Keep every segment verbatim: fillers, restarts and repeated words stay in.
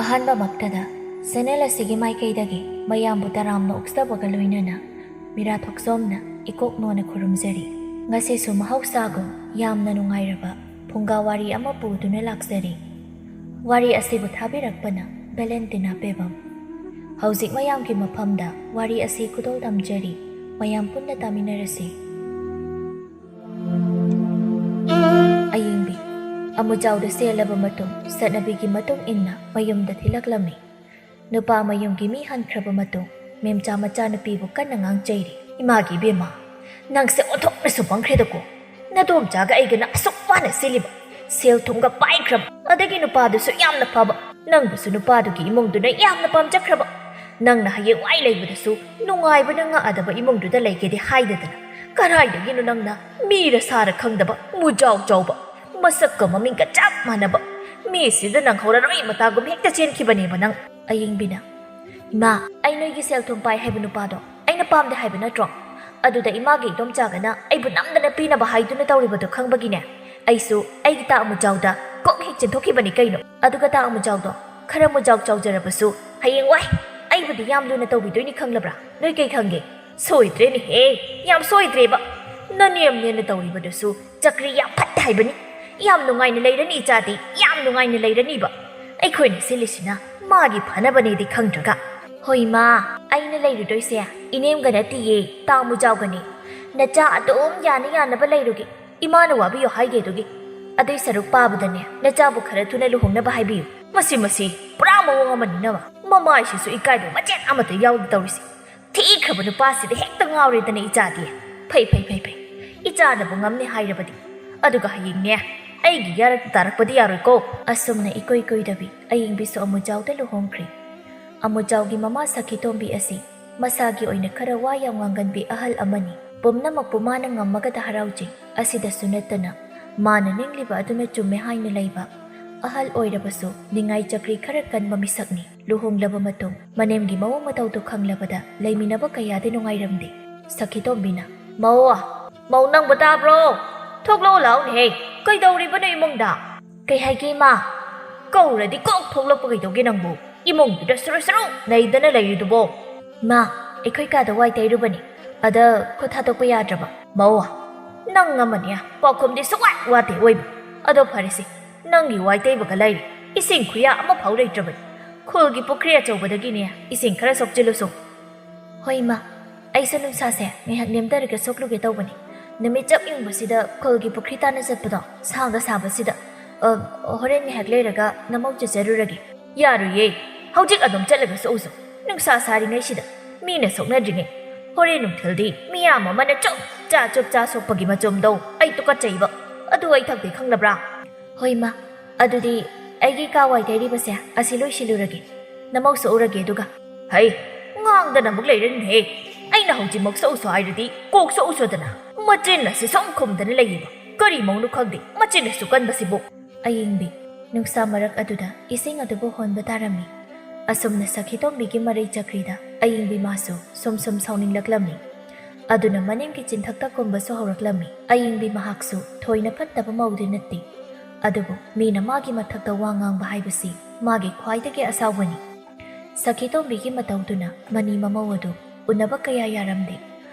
ꯑꯍꯥꯟꯕꯃꯛꯇꯗ channel ꯑꯁꯤꯒꯤ ꯃꯥꯏꯀꯩꯗꯒꯤ ꯃꯌꯥꯝꯕꯨ ꯇꯔꯥꯝꯅ ꯑꯣꯛꯆꯕꯒ ꯂꯣꯏꯅꯅ ꯃꯤꯔꯥ ꯊꯣꯛꯆꯣꯝꯅ ꯏꯀꯣꯛ ꯅꯣꯟꯅ ꯈꯨꯔꯨꯝꯖꯔꯤ꯫ ꯉꯁꯤꯁꯨ ꯃꯍꯧꯁꯥꯒꯨꯝ ꯌꯥꯝꯅ ꯅꯨꯡꯉꯥꯏꯔꯕ ꯐꯨꯡꯒꯥ ꯋꯥꯔꯤ ꯑꯃ ꯄꯨꯗꯨꯅ ꯂꯥꯛꯆꯔꯤ꯫ ꯋꯥꯔꯤ ꯑꯁꯤꯕꯨ ꯊꯥꯕꯤꯔꯛꯄꯅ ꯚꯦꯂꯦꯟꯇꯤꯅꯥ ꯄꯦꯕꯝ꯫ ꯍꯧꯖꯤꯛ ꯃꯌꯥꯝꯒꯤ ꯃꯐꯝꯗ ꯋꯥꯔꯤ ꯑꯁꯤ ꯈꯨꯗꯣꯜ ꯇꯝꯖꯔꯤ꯫ ꯃꯌꯥꯝ ꯄꯨꯟꯅ ꯇꯥꯃꯤꯟꯅꯔꯁꯤ꯫ ꯑꯌꯤꯡꯕꯤ꯫ ꯑꯃꯨꯖꯥꯎꯗ ꯆꯦꯜꯂꯕ ꯃꯇꯨꯡ ꯆꯠꯅꯕꯤꯒꯤ ꯃꯇꯨꯡ ꯏꯟꯅ ꯃꯌꯨꯝꯗ ꯊꯤꯜꯂꯛꯂꯝꯃꯤ꯫ ꯅꯨꯄꯥ ꯃꯌꯨꯝꯒꯤ ꯃꯤ ꯍꯟꯈ꯭ꯔꯕ ꯃꯇꯨꯡ ꯃꯦꯝꯆꯥ ꯃꯆꯥꯅꯨꯄꯤꯕꯨ ꯀꯟꯅ ꯉꯥꯡꯆꯩꯔꯤ꯫ "ꯏꯃꯥꯒꯤ ꯏꯕꯦꯝꯃ, ꯅꯪꯁꯦ ꯑꯣꯟꯊꯣꯛꯅꯁꯨ ꯄꯪꯈ꯭ꯔꯦꯗꯀꯣ꯫ ꯅꯗꯣꯝꯆꯥꯒ ꯑꯩꯒꯅ ꯑꯁꯨꯛ ꯋꯥꯅ ꯆꯦꯜꯂꯤꯕ, ꯁꯦꯜ ꯊꯨꯝꯒ ꯄꯥꯏꯈ꯭ꯔꯕ, ꯑꯗꯒꯤ ꯅꯨꯄꯥꯗꯨꯁꯨ ꯌꯥꯝꯅ ꯐꯕ, ꯅꯪꯕꯨꯁꯨ ꯅꯨꯄꯥꯗꯨꯒꯤ ꯏꯃꯨꯡꯗꯨꯅ ꯌꯥꯝꯅ ꯄꯥꯝꯖꯈ꯭ꯔꯕ, ꯅꯪꯅ ꯍꯌꯦꯡꯋꯥꯏ ꯂꯩꯕꯗꯁꯨ ꯅꯨꯡꯉꯥꯏꯕꯅ ꯉꯛꯑꯗꯕ ꯏꯃꯨꯡꯗꯨꯗ ꯂꯩꯒꯦꯗꯤ ꯍꯥꯏꯗꯗꯅ, ꯀꯗꯥꯏꯗꯒꯤꯅꯣ ꯅꯪꯅ ꯃꯤꯔ ꯁꯥꯔ ꯈꯪꯗꯕ, ꯃꯨꯖꯥꯎ ꯆꯥꯎꯕ, ꯃꯁꯛꯀ ꯃꯃꯤꯡꯒ ꯆꯞ ꯃꯥꯟꯅꯕ, ꯃꯤꯁꯤꯗ ꯅꯪꯍꯧꯔꯔꯣꯏ ꯃꯇꯥꯒꯨꯝ ꯍꯦꯛꯇ ꯆꯦꯟꯈꯤꯕꯅꯦꯕ ꯅꯪ?" ꯑꯌꯤꯡꯕꯤꯅ, "ꯏꯃꯥ, ꯑꯩ ꯅꯣꯏꯒꯤ ꯁꯦꯜ ꯊꯨꯝ ꯄꯥꯏ ꯍꯥꯏꯕ ꯅꯨꯄꯥꯗꯣ ꯑꯩꯅ ꯄꯥꯝꯗꯦ ꯍꯥꯏꯕ ꯅꯠꯇ꯭ꯔꯣ? ꯑꯗꯨꯗ ꯏꯃꯥꯒꯤ ꯏꯗꯣꯝꯆꯥꯒꯅ ꯑꯩꯕꯨ ꯅꯝꯗꯅ ꯄꯤꯅꯕ ꯍꯥꯏꯗꯨꯅ ꯇꯧꯔꯤꯕꯗꯣ ꯈꯪꯕꯒꯤꯅꯦ, ꯑꯩꯁꯨ ꯑꯩꯒꯤ ꯇꯥ ꯑꯃꯨꯖꯥꯎꯗ ꯀꯣꯛ ꯍꯦꯛ ꯆꯦꯟꯊꯣꯛꯈꯤꯕꯅꯤ ꯀꯩꯅꯣ꯫ ꯑꯗꯨꯒ ꯇꯥ ꯑꯃꯨꯖꯥꯎꯗꯣ ꯈꯔ ꯃꯨꯖꯥꯎ ꯆꯥꯎꯖꯔꯕꯁꯨ ꯍꯌꯦꯡꯋꯥꯏ ꯑꯩꯕꯨꯗꯤ ꯌꯥꯝ ꯂꯨꯅ ꯇꯧꯕꯤꯗꯣꯏꯅꯤ ꯈꯪꯂꯕ꯭ꯔꯥ? ꯅꯣꯏ ꯀꯩ ꯈꯪꯒꯦ?" "ꯁꯣꯏꯗ꯭ꯔꯦꯅꯦꯍꯦ, ꯌꯥꯝ ꯁꯣꯏꯗ꯭ꯔꯦꯕ꯫ ꯅꯅꯦꯝ ꯅꯦꯝꯅ ꯇꯧꯔꯤꯕꯗꯨꯁꯨ ꯆꯀ꯭ꯔꯤ ꯌꯥꯝ ꯐꯠꯇꯦ ꯍꯥꯏꯕꯅꯤ꯫ ꯌꯥꯝ ꯅꯨꯡꯉꯥꯏꯅ ꯂꯩꯔꯅꯤ ꯏꯆꯥꯗꯤ, ꯌꯥꯝ ꯅꯨꯡꯉꯥꯏꯅ ꯂꯩꯔꯅꯤꯕ꯫ ꯑꯩꯈꯣꯏꯅ ꯁꯤꯜꯂꯤꯁꯤꯅ ꯃꯥꯒꯤ ꯐꯅꯕꯅꯦꯗꯤ ꯈꯪꯗ꯭ꯔꯒ꯫" "ꯍꯣꯏ ꯏꯃꯥ, ꯑꯩꯅ ꯂꯩꯔꯨꯗꯣꯏꯁꯦ ꯏꯅꯦꯝꯒ ꯅꯠꯇꯤꯌꯦ, ꯇꯥ ꯃꯨꯖꯥꯎꯒꯅꯤ꯫ ꯅꯆꯥ ꯑꯗꯨꯝ ꯌꯥꯅ ꯌꯥꯅꯕ ꯂꯩꯔꯨꯒꯦ꯫ ꯏꯃꯥꯅ ꯋꯥꯕꯤꯌꯨ ꯍꯥꯏꯗꯦ ꯑꯗꯨꯒꯤ꯫ ꯑꯗꯨꯏ ꯁꯔꯨꯛ ꯄꯥꯕꯗꯅꯦ ꯅꯆꯥꯕꯨ ꯈꯔ ꯊꯨꯅ ꯂꯨꯍꯣꯡꯅꯕ ꯍꯥꯏꯕꯤꯌꯨ꯫" "ꯃꯁꯤ, ꯃꯁꯤ ꯄꯨꯔꯥ ꯃꯑꯣꯡ ꯑꯃꯅꯤꯅꯕ꯫ ꯃꯃꯥꯏꯁꯤꯁꯨ ꯏꯀꯥꯏꯕ ꯃꯆꯦꯠ ꯑꯃꯠꯇ ꯌꯥꯎꯗꯦ ꯇꯧꯔꯤꯁꯦ꯫ ꯊꯤꯈ꯭ꯔꯕ ꯅꯨꯄꯥꯁꯤꯗ ꯍꯦꯛꯇ ꯉꯥꯎꯔꯦꯗꯅ ꯏꯆꯥꯗꯤ꯫ ꯐꯩ, ꯐꯩ, ꯐꯩ, ꯐꯩ꯫ ꯏꯆꯥꯅꯕꯨ ꯉꯝꯅꯤ ꯍꯥꯏꯔꯕꯗꯤ꯫ ꯑꯗꯨꯒ ꯍꯌꯦꯡꯅꯦ, ꯑꯩꯒꯤ ꯌꯥꯔꯛꯇ ꯇꯥꯔꯛꯄꯗꯤ ꯌꯥꯔꯣꯏꯀꯣ꯫" ꯑꯁꯨꯝꯅ ꯏꯀꯨꯏ ꯀꯨꯏꯗꯕꯤ ꯑꯌꯤꯡꯕꯤꯁꯨ ꯑꯃꯨꯖꯥꯎꯗ ꯂꯨꯍꯣꯡꯈ꯭ꯔꯦ꯫ ꯑꯃꯨꯖꯥꯎꯒꯤ ꯃꯃꯥ ꯁꯈꯤꯇꯣꯝꯕꯤ ꯑꯁꯤ ꯃꯁꯥꯒꯤ ꯑꯣꯏꯅ ꯈꯔ ꯋꯥ ꯌꯥꯝ ꯉꯥꯡꯒꯟꯕꯤ ꯑꯍꯜ ꯑꯃꯅꯤ꯫ ꯄꯨꯝꯅꯃꯛꯄꯨ ꯃꯥꯅ ꯉꯝꯃꯒꯗ ꯍꯔꯥꯎꯖꯩ꯫ ꯑꯁꯤꯗꯁꯨ ꯅꯠꯇꯅ ꯃꯥꯅ ꯅꯤꯡꯂꯤꯕ ꯑꯗꯨꯅ ꯆꯨꯝꯃꯦ ꯍꯥꯏꯅ ꯂꯩꯕ ꯑꯍꯜ ꯑꯣꯏꯔꯕꯁꯨ ꯅꯤꯡꯉꯥꯏ ꯆꯀ꯭ꯔꯤ ꯈꯔ ꯀꯟꯕ ꯃꯤꯁꯛꯅꯤ꯫ ꯂꯨꯍꯣꯡꯂꯕ ꯃꯇꯨꯡ ꯃꯅꯦꯝꯒꯤ ꯃꯑꯣꯡ ꯃꯇꯧꯗꯨ ꯈꯪꯂꯕꯗ ꯂꯩꯃꯤꯟꯅꯕ ꯀꯌꯥꯗꯤ ꯅꯨꯡꯉꯥꯏꯔꯝꯗꯦ꯫ ꯁꯈꯤꯇꯣꯝꯕꯤꯅ, "ꯃꯧ, ꯃꯧ ꯅꯪꯕꯨ ꯇꯥꯕ꯭ꯔꯣ? ꯊꯣꯛꯂꯛꯑꯣ ꯂꯥꯛꯎꯅꯦꯍꯦ꯫ ꯀꯩꯗꯧꯔꯤꯕꯅꯣ ꯏꯃꯨꯡꯗ?" "ꯀꯩ ꯍꯥꯏꯒꯦ ꯏꯃꯥ?" ꯀꯧꯔꯗꯤ ꯀꯣꯛ ꯊꯣꯛꯂꯛꯄ ꯀꯩꯗꯧꯒꯦ ꯅꯪꯕꯨ? ꯏꯃꯨꯡꯗꯨꯗ ꯁꯨꯔꯨ ꯁꯨꯔꯨ ꯅꯩꯗꯅ ꯂꯩꯔꯤꯗꯨꯕꯣ? ꯃꯥ, ꯑꯩꯈꯣꯏ ꯀꯥꯗ ꯋꯥꯏ ꯇꯩꯔꯨꯕꯅꯤ꯫ ꯑꯗ ꯈꯨꯠ ꯊꯥꯗꯣꯛꯄ ꯌꯥꯗ꯭ꯔꯕ? ꯃꯧ, ꯅꯪ ꯑꯃꯅꯦ, ꯄꯥꯎꯈꯨꯝꯗꯤ ꯁꯨꯛꯋꯥꯠ ꯋꯥꯠꯇꯦ ꯑꯣꯏꯕ꯫ ꯑꯗꯣ ꯐꯔꯦꯁꯦ, ꯅꯪꯒꯤ ꯋꯥꯏ ꯇꯩꯕꯒ ꯂꯥꯏꯔꯤ, ꯏꯁꯤꯡ ꯈꯨꯌꯥ ꯑꯃꯐꯥꯎ ꯂꯩꯇ꯭ꯔꯕꯅꯤ꯫ ꯈꯨꯜꯒꯤ ꯄꯨꯈ꯭ꯔꯤ ꯑꯆꯧꯕꯗꯒꯤꯅꯦ ꯏꯁꯤꯡ ꯈꯔ ꯁꯣꯛꯆꯤꯜꯂꯨꯁꯣ꯫ ꯍꯣꯏ ꯏꯃꯥ, ꯑꯩꯁꯨ ꯅꯨꯡꯁꯥꯁꯦ ꯉꯥꯏꯍꯥꯛ ꯅꯦꯝꯊꯔꯒ ꯁꯣꯛꯂꯨꯒꯦ ꯇꯧꯕꯅꯤ꯫ ꯅꯨꯃꯤꯠ ꯆꯞ ꯌꯨꯡꯕꯁꯤꯗ ꯈꯨꯜꯒꯤ ꯄꯨꯈ꯭ꯔꯤ ꯇꯥꯟꯅ ꯆꯠꯄꯗꯣ ꯁꯥꯒ ꯁꯥꯕꯁꯤꯗ꯫ ꯑ, ꯍꯣꯔꯦꯟ ꯉꯥꯏꯍꯥꯛ ꯂꯩꯔꯒ ꯅꯃꯧ ꯆꯠꯆꯔꯨꯔꯒꯦ꯫ ꯌꯥꯔꯣꯏꯌꯦ, ꯍꯧꯖꯤꯛ ꯑꯗꯨꯝ ꯆꯠꯂꯒ ꯁꯣꯛꯎꯁꯨ꯫ ꯅꯨꯡꯁꯥ ꯁꯥꯔꯤꯉꯩꯁꯤꯗ ꯃꯤꯅ ꯁꯣꯛꯅꯗ꯭ꯔꯤꯉꯩ꯫ ꯍꯣꯔꯦꯟ ꯅꯨꯡꯊꯤꯜꯗꯤ ꯃꯤꯌꯥꯝ ꯑꯃꯅ ꯆꯨꯞ ꯆꯥ ꯆꯨꯞ ꯆꯥ ꯁꯣꯛꯄꯒꯤ ꯃꯆꯨꯝꯗꯣ ꯑꯩ ꯇꯨꯀꯠꯆꯩꯕ꯫ ꯑꯗꯨ ꯑꯩ ꯊꯛꯇꯦ, ꯈꯪꯂꯕ꯭ꯔꯥ? ꯍꯣꯏ ꯏꯃꯥ, ꯑꯗꯨꯗꯤ ꯑꯩꯒꯤ ꯀꯥ ꯋꯥꯏ ꯇꯩꯔꯤꯕꯁꯦ ꯑꯁꯤ ꯂꯣꯏꯁꯤꯜꯂꯨꯔꯒꯦ꯫ ꯅꯃꯧ ꯁꯣꯛꯎꯔꯒꯦ ꯑꯗꯨꯒ꯫ ꯍꯩ, ꯉꯥꯡꯗꯅ ꯑꯃꯨꯛ ꯂꯩꯔꯅꯨꯍꯦ꯫ ꯑꯩꯅ ꯍꯧꯖꯤꯛꯃꯛ ꯁꯣꯛꯎꯁꯨ ꯍꯥꯏꯔꯗꯤ ꯀꯣꯛ ꯁꯣꯛꯎꯁꯨꯗꯅ꯫ ꯃꯆꯤꯟ ꯑꯁꯤ ꯁꯨꯝ ꯈꯨꯝꯗꯅ ꯂꯩꯌꯦꯕ꯫ ꯀꯔꯤ ꯃꯧꯅꯣ ꯈꯪꯗꯦ, ꯃꯆꯤꯟ ꯑꯁꯨ ꯀꯟꯕꯁꯤꯕꯨ꯫ ꯑꯌꯤꯡꯕꯤ, ꯅꯨꯡꯁꯥ ꯃꯔꯛ ꯑꯗꯨꯗ ꯏꯁꯤꯡ ꯑꯗꯨꯕꯨ ꯍꯣꯟꯕ ꯇꯥꯔꯝꯃꯤ꯫ ꯑꯁꯨꯝꯅ ꯁꯈꯤꯇꯣꯝꯕꯤꯒꯤ ꯃꯔꯩ ꯆꯀ꯭ꯔꯤꯗ ꯑꯌꯤꯡꯕꯤ ꯃꯥꯁꯨ ꯁꯨꯝ ꯁꯨꯝ ꯁꯥꯎꯅꯤꯡꯂꯛꯂꯝꯃꯤ꯫ ꯑꯗꯨꯅ ꯃꯅꯤꯡꯒꯤ ꯆꯤꯟꯊꯛꯇ ꯀꯨꯝꯕꯁꯨ ꯍꯧꯔꯛꯂꯝꯃꯤ꯫ ꯑꯌꯤꯡꯕꯤ ꯃꯍꯥꯛꯁꯨ ꯊꯣꯏꯅ ꯐꯠꯇꯕ ꯃꯧꯗꯤ ꯅꯠꯇꯦ, ꯑꯗꯨꯕꯨ ꯃꯤꯅ ꯃꯥꯒꯤ ꯃꯊꯛꯇ ꯋꯥ ꯉꯥꯡꯕ ꯍꯥꯏꯕꯁꯤ ꯃꯥꯒꯤ ꯈ꯭ꯋꯥꯏꯗꯒꯤ ꯑꯁꯥꯎꯕꯅꯤ꯫ ꯁꯈꯤꯇꯣꯝꯕꯤꯒꯤ ꯃꯇꯧꯗꯨꯅ ꯃꯅꯤ ꯃꯃꯧ ꯑꯗꯨ ꯎꯅꯕ ꯀꯌꯥ ꯌꯥꯔꯝꯗꯦ꯫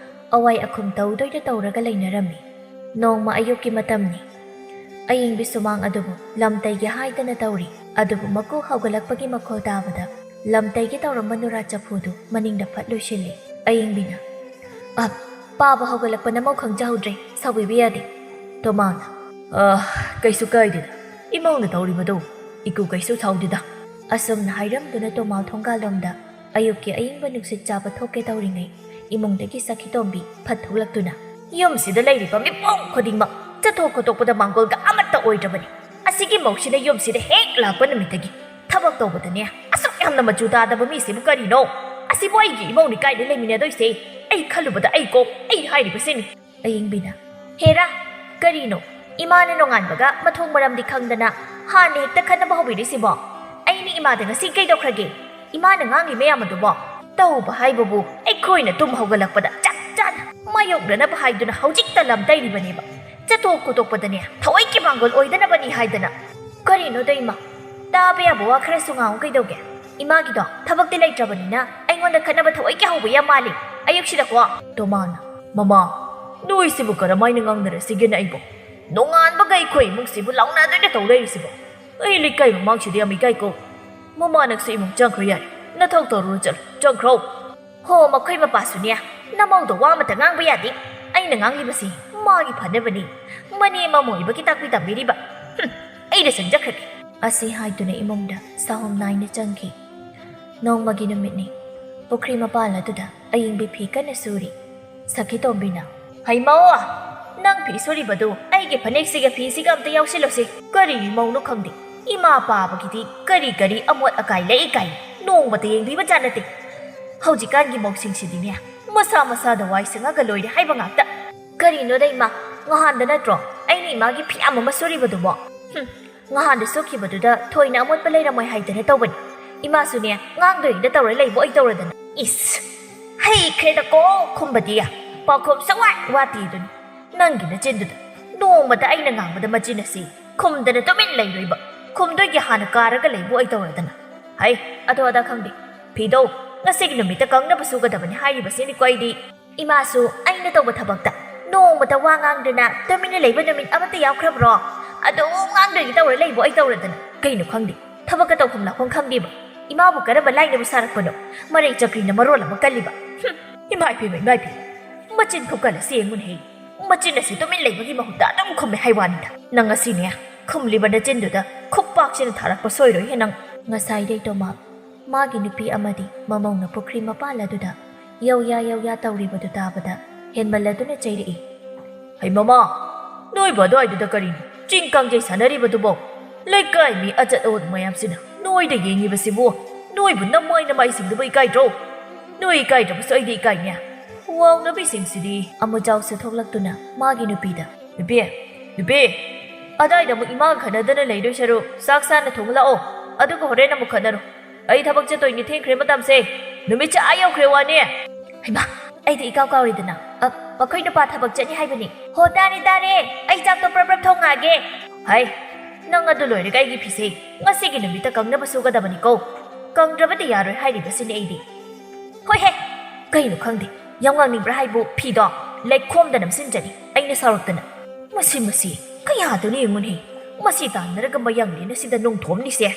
ꯑꯋꯥꯏ ꯑꯈꯨꯝ ꯇꯧꯗꯣꯏꯗ ꯇꯧꯔꯒ ꯂꯩꯅꯔꯝꯃꯤ꯫ ꯅꯣꯡꯃ ꯑꯌꯨꯛꯀꯤ ꯃꯇꯝꯅꯤ꯫ ꯑꯌꯤꯡꯕꯤ ꯁꯨꯃꯥꯡ ꯑꯗꯨꯕꯨ ꯂꯝ ꯇꯩꯒꯦ ꯍꯥꯏꯗꯅ ꯇꯧꯔꯤ, ꯑꯗꯨꯕꯨ ꯃꯀꯨ ꯍꯧꯒꯠꯂꯛꯄꯒꯤ ꯃꯈꯣꯜ ꯇꯥꯕꯗ ꯂꯝ ꯇꯩꯒꯦ ꯇꯧꯔꯝꯕ ꯅꯨꯔꯥ ꯆꯐꯨꯗꯨ ꯃꯅꯤꯡꯗ ꯐꯠ ꯂꯣꯏꯁꯤꯜꯂꯤ꯫ ꯑꯌꯤꯡꯕꯤꯅ, "ꯑꯞ, ꯄꯥꯕ ꯍꯧꯒꯠꯂꯛꯄ ꯅꯃꯧ ꯈꯪꯖꯍꯧꯗ꯭ꯔꯦ, ꯁꯥꯎꯕꯤꯕ ꯌꯥꯗꯦ꯫" ꯇꯣꯃꯥꯜꯅ, "ꯑ, ꯀꯩꯁꯨ ꯀꯥꯏꯗꯦꯗ, ꯏꯃꯧꯅ ꯇꯧꯔꯤꯕꯗꯣ ꯏꯀꯨ ꯀꯩꯁꯨ ꯁꯥꯎꯗꯦꯗ꯫" ꯑꯁꯨꯝꯅ ꯍꯥꯏꯔꯝꯗꯨꯅ ꯇꯣꯃꯥꯜ ꯊꯣꯡꯒꯥꯜꯂꯣꯝꯗ ꯑꯌꯨꯛꯀꯤ ꯑꯏꯪꯕ ꯅꯨꯡꯁꯤꯠ ꯆꯥꯕ ꯊꯣꯛꯀꯦ ꯇꯧꯔꯤꯉꯩ, ꯏꯃꯨꯡꯗꯒꯤ ꯁꯈꯤꯇꯣꯝꯕꯤ ꯐꯠ ꯊꯣꯛꯂꯛꯇꯨꯅ, "ꯌꯨꯝꯁꯤꯗ ꯂꯩꯔꯤꯕ ꯃꯤꯄꯨꯝ ꯈꯨꯗꯤꯡꯃꯛ ꯆꯠꯊꯣꯛ ꯈꯣꯠꯇꯣꯛꯄꯗ ꯃꯥꯡꯒꯣꯜꯒ ꯑꯃꯠꯇ ꯑꯣꯏꯗ꯭ꯔꯕꯅꯤ꯫ ꯑꯁꯤꯒꯤ ꯃꯧꯁꯤꯅ ꯌꯨꯝꯁꯤꯗ ꯍꯦꯛ ꯂꯥꯛꯄ ꯅꯨꯃꯤꯠꯇꯒꯤ ꯊꯕꯛ ꯇꯧꯕꯗꯅꯦ ꯑꯁꯨꯛ ꯌꯥꯝꯅ ꯃꯆꯨ ꯇꯥꯗꯕ ꯃꯤꯁꯤꯕꯨ ꯀꯔꯤꯅꯣ? ꯑꯁꯤꯕꯨ ꯑꯩꯒꯤ ꯏꯃꯧꯅꯤ ꯀꯥꯏꯗ ꯂꯩꯃꯤꯟꯅꯗꯣꯏꯁꯦ? ꯑꯩ ꯈꯜꯂꯨꯕꯗ ꯑꯩ ꯀꯣꯛ, ꯑꯩ ꯍꯥꯏꯔꯤꯕꯁꯤꯅꯤ꯫" ꯑꯌꯤꯡꯕꯤꯅ, "ꯍꯦꯔꯥ, ꯀꯔꯤꯅꯣ? ꯏꯃꯥꯅ ꯅꯣꯡꯉꯥꯟꯕꯒ ꯃꯊꯣꯡ ꯃꯔꯝꯗꯤ ꯈꯪꯗꯅ ꯍꯥꯟꯅ ꯍꯦꯛꯇ ꯈꯠꯅꯕ ꯍꯧꯕꯤꯔꯤꯁꯤꯕꯣ? ꯑꯩꯅ ꯏꯃꯥꯗ ꯉꯁꯤ ꯀꯩꯗꯧꯈ꯭ꯔꯒꯦ? ꯏꯃꯥꯅ ꯉꯥꯡꯉꯤ ꯃꯌꯥꯝ ꯑꯗꯨꯕꯣ?" ꯇꯧꯕ ꯍꯥꯏꯕꯕꯨ ꯑꯩꯈꯣꯏꯅ ꯇꯨꯝ ꯍꯧꯒꯠꯂꯛꯄꯗ ꯆꯞ ꯆꯥꯅ ꯃꯥꯌꯣꯛꯅꯅꯕ ꯍꯥꯏꯗꯨꯅ ꯍꯧꯖꯤꯛꯇ ꯂꯝ ꯇꯩꯔꯤꯕꯅꯦꯕ꯫ ꯆꯠꯊꯣꯛ ꯈꯣꯠꯇꯣꯛꯄꯗꯅꯦ ꯊꯋꯥꯏꯒꯤ ꯃꯥꯡꯒꯣꯜ ꯑꯣꯏꯗꯅꯕꯅꯤ ꯍꯥꯏꯗꯅ꯫ ꯀꯔꯤꯅꯣꯗ ꯏꯃꯥ? ꯇꯥꯕ ꯌꯥꯕ ꯋꯥ ꯈꯔꯁꯨ ꯉꯥꯡꯉꯨ ꯀꯩꯗꯧꯒꯦ? ꯏꯃꯥꯒꯤꯗꯣ ꯊꯕꯛꯇꯤ ꯂꯩꯇ꯭ꯔꯕꯅꯤꯅ ꯑꯩꯉꯣꯟꯗ ꯈꯠꯅꯕ ꯊꯑꯣꯏꯒꯤ ꯍꯧꯕ ꯌꯥꯝ ꯃꯥꯜꯂꯤ ꯑꯌꯨꯛꯁꯤꯗꯀꯣ꯫ ꯇꯣꯃꯥꯅ, "ꯃꯃꯥ, ꯅꯣꯏꯁꯤꯕꯨ ꯀꯔꯝꯍꯥꯏꯅ ꯉꯥꯡꯅꯔꯁꯤꯒꯦꯅ ꯑꯩꯕꯨ? ꯅꯣꯡꯉꯥꯟꯕꯒ ꯑꯩꯈꯣꯏ ꯏꯃꯨꯡꯁꯤꯕꯨ ꯂꯥꯎꯅꯗꯣꯏꯅ ꯇꯧ ꯂꯩꯔꯤꯁꯤꯕꯣ? ꯑꯩ ꯂꯩꯀꯥꯏ ꯃꯃꯥꯡꯁꯤꯗ ꯌꯥꯝ ꯏꯀꯥꯏꯀꯣ꯫ ꯃꯃꯥ, ꯅꯪꯁꯨ ꯏꯃꯨꯡ ꯆꯪꯈ꯭ꯔꯣ ꯌꯥꯔꯦ꯫ ꯅꯊꯧ ꯇꯧꯔꯨꯔꯣ, ꯆꯠꯂꯣ, ꯆꯪꯈ꯭ꯔꯣ꯫" "ꯍꯣ, ꯃꯈꯣꯏ ꯃꯄꯥꯁꯨꯅꯦ, ꯅꯃꯧꯗ ꯋꯥ ꯑꯃꯇ ꯉꯥꯡꯕ ꯌꯥꯗꯦ꯫ ꯑꯩꯅ ꯉꯥꯡꯂꯤꯕꯁꯤ ꯃꯥꯒꯤ ꯐꯅꯕꯅꯤ꯫ ꯃꯅꯦ ꯃꯃꯧ ꯑꯣꯏꯕꯒꯤ ꯇꯥꯛꯄꯤ ꯇꯝꯕꯤꯔꯤꯕ꯫ ꯍꯨꯝ, ꯑꯩꯗ ꯆꯪꯖꯈ꯭ꯔꯒꯦ꯫" ꯑꯁꯤ ꯍꯥꯏꯗꯨꯅ ꯏꯃꯨꯡꯗ ꯁꯥꯍꯨꯝ ꯅꯥꯏꯅ ꯆꯪꯈꯤ꯫ ꯅꯣꯡꯃꯒꯤ ꯅꯨꯃꯤꯠꯅꯤ꯫ ꯄꯨꯈ꯭ꯔꯤ ꯃꯄꯥꯜ ꯑꯗꯨꯗ ꯑꯌꯤꯡꯕꯤ ꯐꯤ ꯀꯟꯅ ꯁꯨꯔꯤ꯫ ꯁꯈꯤꯇꯣꯝꯕꯤꯅ, "ꯍꯩꯃꯧ, ꯅꯪ ꯐꯤ ꯁꯨꯔꯤꯕꯗꯨ ꯑꯩꯒꯤ ꯐꯅꯦꯛꯁꯤꯒ ꯐꯤꯁꯤꯒ ꯑꯝꯇ ꯌꯥꯎꯁꯤꯜꯂꯣꯁꯦ꯫ ꯀꯔꯤ ꯃꯧꯅꯣ ꯈꯪꯗꯦ, ꯏꯃꯥ ꯄꯥꯕꯒꯤꯗꯤ ꯀꯔꯤ ꯀꯔꯤ ꯑꯃꯣꯠ ꯑꯀꯥꯏ ꯂꯩ ꯀꯥꯏ ꯅꯣꯡꯃꯇ ꯌꯦꯡꯕꯤꯕ ꯖꯥꯠ ꯅꯠꯇꯦ꯫ ꯍꯧꯖꯤꯛꯀꯥꯟꯒꯤ ꯃꯧꯁꯤꯡꯁꯤꯗꯤꯅꯦ, ꯃꯁꯥ ꯃꯁꯥꯗ ꯋꯥꯏ ꯁꯪꯉꯒ ꯂꯣꯏꯔꯦ ꯍꯥꯏꯕ ꯉꯥꯛꯇ꯫ ꯀꯔꯤꯅꯣꯗ ꯏꯃꯥ, ꯉꯍꯥꯟꯗ ꯅꯠꯇ꯭ꯔꯣ ꯑꯩꯅ ꯏꯃꯥꯒꯤ ꯐꯤꯌꯥꯝ ꯑꯃ ꯁꯨꯔꯤꯕꯗꯨꯕꯣ? ꯍꯨꯝ, ꯉꯍꯥꯟꯗ ꯁꯨꯈꯤꯕꯗꯨꯗ ꯊꯣꯏꯅ ꯑꯃꯣꯠꯄ ꯂꯩꯔꯝꯃꯣꯏ ꯍꯥꯏꯗꯅ ꯇꯧꯕꯅꯤ꯫ ꯏꯃꯥꯁꯨꯅꯦ, ꯉꯥꯡꯗꯣꯏꯅ ꯇꯧꯔ ꯂꯩꯕ ꯑꯣꯏ ꯇꯧꯔꯗꯅ꯫ ꯏꯁ! ꯍꯩꯈ꯭ꯔꯦꯗꯀꯣ ꯈꯨꯝꯕꯗꯤ꯫ ꯄꯥꯎꯈꯨꯝ ꯁꯨꯡꯋꯥꯠ ꯋꯥꯠꯇꯦ ꯑꯗꯨꯅꯤ꯫ ꯅꯪꯒꯤ ꯅꯆꯤꯟꯗꯨꯗ ꯅꯣꯡꯃꯇ ꯑꯩꯅ ꯉꯥꯡꯕꯗ ꯃꯆꯤꯟ ꯑꯁꯤ ꯈꯨꯝꯗꯅ ꯇꯨꯃꯤꯟ ꯂꯩꯔꯣꯏꯕ꯫ ꯈꯨꯝꯗꯣꯏꯒꯤ ꯍꯥꯟꯅ ꯀꯥꯔꯒ ꯂꯩꯕ ꯑꯣꯏ ꯇꯧꯔꯗꯅ꯫ ꯍꯩ, ꯑꯗꯨ ꯑꯗꯥ ꯈꯪꯗꯦ꯫ ꯐꯤꯗꯣ ꯉꯁꯤꯒꯤ ꯅꯨꯃꯤꯠꯇ ꯀꯪꯅꯕ ꯁꯨꯒꯗꯕꯅꯤ ꯍꯥꯏꯔꯤꯕꯁꯤꯅꯤꯀꯣ ꯑꯩꯗꯤ꯫ ꯏꯃꯥꯁꯨ ꯑꯩꯅ ꯇꯧꯕ ꯊꯕꯛꯇ ꯅꯣꯡꯃꯇ ꯋꯥ ꯉꯥꯡꯗꯅ ꯇꯨꯃꯤꯟꯅ ꯂꯩꯕ ꯅꯨꯃꯤꯠ ꯑꯃꯠꯇ ꯌꯥꯎꯈ꯭ꯔꯕ꯭ꯔꯣ? ꯑꯗꯨꯝ ꯉꯥꯡꯗꯣꯏꯒꯤ ꯇꯧꯔ ꯂꯩꯕ ꯑꯣꯏ ꯇꯧꯔꯗꯅ꯫ ꯀꯩꯅꯣ ꯈꯪꯗꯦ, ꯊꯕꯛꯀ ꯇꯧꯐꯝ ꯂꯥꯛꯐꯝ ꯈꯪꯗꯦꯕ꯫ ꯏꯃꯥꯕꯨ ꯀꯔꯝꯕ ꯂꯥꯏꯅꯕꯨ ꯁꯥꯔꯛꯄꯅꯣ? ꯃꯔꯩ ꯆꯀ꯭ꯔꯤꯅ ꯃꯔꯣꯜ ꯑꯃ ꯀꯜꯂꯤꯕ꯫ ꯍꯨꯝ, ꯏꯃꯥ ꯏꯄꯦꯝꯃ, ꯏꯃꯥ ꯏꯄꯦꯝꯃ꯫ ꯃꯆꯤꯟ ꯈꯨꯀꯜ ꯑꯁꯤ ꯌꯦꯡꯉꯨꯅꯦꯍꯦ꯫ ꯃꯆꯤꯟ ꯑꯁꯤ ꯇꯨꯃꯤꯟ ꯂꯩꯕꯒꯤ ꯃꯍꯨꯠꯇ ꯑꯗꯨꯝ ꯈꯨꯝꯃꯦ ꯍꯥꯏ ꯋꯥꯅꯤꯗ꯫ ꯅꯪ ꯑꯁꯤꯅꯦ, ꯈꯨꯝꯂꯤꯕ ꯅꯆꯤꯟꯗꯨꯗ ꯈꯨꯄꯥꯛꯁꯤꯅ ꯊꯥꯔꯛꯄ ꯁꯣꯏꯔꯣꯏꯍꯦ ꯅꯪ꯫ ꯉꯁꯥꯏꯗꯩ ꯇꯣꯃꯥ, ꯃꯥꯒꯤ ꯅꯨꯄꯤ ꯑꯃꯗꯤ ꯃꯃꯧꯅ ꯄꯨꯈ꯭ꯔꯤ ꯃꯄꯥꯜ ꯑꯗꯨꯗ ꯌꯧꯌꯥ ꯌꯧꯌꯥ ꯇꯧꯔꯤꯕꯗꯨ ꯇꯥꯕꯗ ꯍꯦꯟꯃꯜꯂꯗꯨꯅ ꯆꯩꯔꯛꯏ꯫ "ꯍꯩ ꯃꯃꯥ, ꯅꯣꯏꯕꯨ ꯑꯗꯨꯋꯥꯏꯗꯨꯗ ꯀꯔꯤꯅꯣ ꯆꯤꯡ ꯀꯥꯡꯖꯩ ꯁꯥꯟꯅꯔꯤꯕꯗꯨꯕꯣ? ꯂꯩꯀꯥꯏ ꯃꯤ ꯑꯆꯠ ꯑꯋꯣꯟ ꯃꯌꯥꯝꯁꯤꯅ ꯅꯣꯏꯗ ꯌꯦꯡꯉꯤꯕꯁꯤꯕꯨ, ꯅꯣꯏꯕꯨ ꯅꯃꯥꯏ ꯅꯃꯥꯏꯁꯤꯡꯗꯨꯕꯨ ꯏꯀꯥꯏꯗ꯭ꯔꯣ? ꯅꯣꯏ ꯏꯀꯥꯏꯗ꯭ꯔꯕꯁꯨ ꯑꯩꯗꯤ ꯏꯀꯥꯏꯅꯦ꯫ ꯋꯥꯎꯅꯕꯤꯁꯤꯡꯁꯤꯗꯤ꯫" ꯑꯃꯨꯖꯥꯎꯁꯨ ꯊꯣꯛꯂꯛꯇꯨꯅ ꯃꯥꯒꯤ ꯅꯨꯄꯤꯗ, "ꯅꯨꯄꯤ, ꯅꯨꯄꯤ, ꯑꯗꯥꯏꯗ ꯑꯃꯨꯛ ꯏꯃꯥꯒ ꯈꯠꯅꯗꯅ ꯂꯩꯗꯣꯏ ꯁꯔꯨꯛ ꯆꯥꯛ ꯆꯥꯅ ꯊꯣꯡ ꯂꯥꯛꯑꯣ, ꯑꯗꯨꯒ ꯍꯣꯔꯦꯟ ꯑꯃꯨꯛ ꯈꯠꯅꯔꯣ꯫ ꯑꯩ ꯊꯕꯛ ꯆꯠꯇꯣꯏꯅꯤ, ꯊꯦꯡꯈ꯭ꯔꯦ ꯃꯇꯝꯁꯦ꯫ ꯅꯨꯃꯤꯠꯁꯦ ꯑꯥ ꯌꯧꯈ꯭ꯔꯦ ꯋꯥꯅꯦ꯫" ꯍꯩꯃꯥ, ꯑꯩꯗꯤ ꯏꯀꯥꯎ ꯀꯥꯎꯔꯤꯗꯅ꯫ "ꯑ, ꯃꯈꯣꯏ ꯅꯨꯄꯥ ꯊꯕꯛ ꯆꯠꯅꯤ ꯍꯥꯏꯕꯅꯤ꯫" "ꯍꯣ, ꯇꯥꯔꯦ, ꯇꯥꯔꯦ꯫ ꯑꯩ ꯆꯥꯛꯇꯣ ꯄ꯭ꯔꯞ ꯄ꯭ꯔꯞ ꯊꯣꯡꯉꯛꯑꯒꯦ꯫" "ꯍꯩ, "ꯅꯪ ꯑꯗꯨ ꯂꯣꯏꯔꯒ ꯑꯩꯒꯤ ꯐꯤꯁꯦ ꯉꯁꯤꯒꯤ ꯅꯨꯃꯤꯠꯇ ꯀꯪꯅꯕ ꯁꯨꯒꯗꯕꯅꯤꯀꯣ꯫ ꯀꯪꯗ꯭ꯔꯕꯗꯤ ꯌꯥꯔꯣꯏ ꯍꯥꯏꯔꯤꯕꯁꯤꯅꯤ ꯑꯩꯗꯤ꯫" "ꯍꯣꯏꯍꯦ, ꯀꯩꯅꯣ ꯈꯪꯗꯦ, ꯌꯥꯝ ꯉꯥꯡꯅꯤꯡꯕ꯭ꯔꯥ ꯍꯥꯏꯕꯨ ꯐꯤꯗꯣ ꯂꯩꯈꯣꯝꯗ ꯅꯝꯁꯤꯟꯖꯅꯤ ꯑꯩꯅ ꯁꯥꯎꯔꯛꯇꯅ꯫ ꯃꯁꯤ, ꯃꯁꯤ ꯀꯌꯥꯗꯨꯅ ꯌꯦꯡꯉꯨꯅꯦ, ꯃꯁꯤ ꯇꯥꯟꯅꯔꯒ ꯃꯌꯥꯡꯂꯦꯟ ꯑꯁꯤꯗ ꯅꯣꯡꯊꯣꯝꯂꯤꯁꯦ꯫"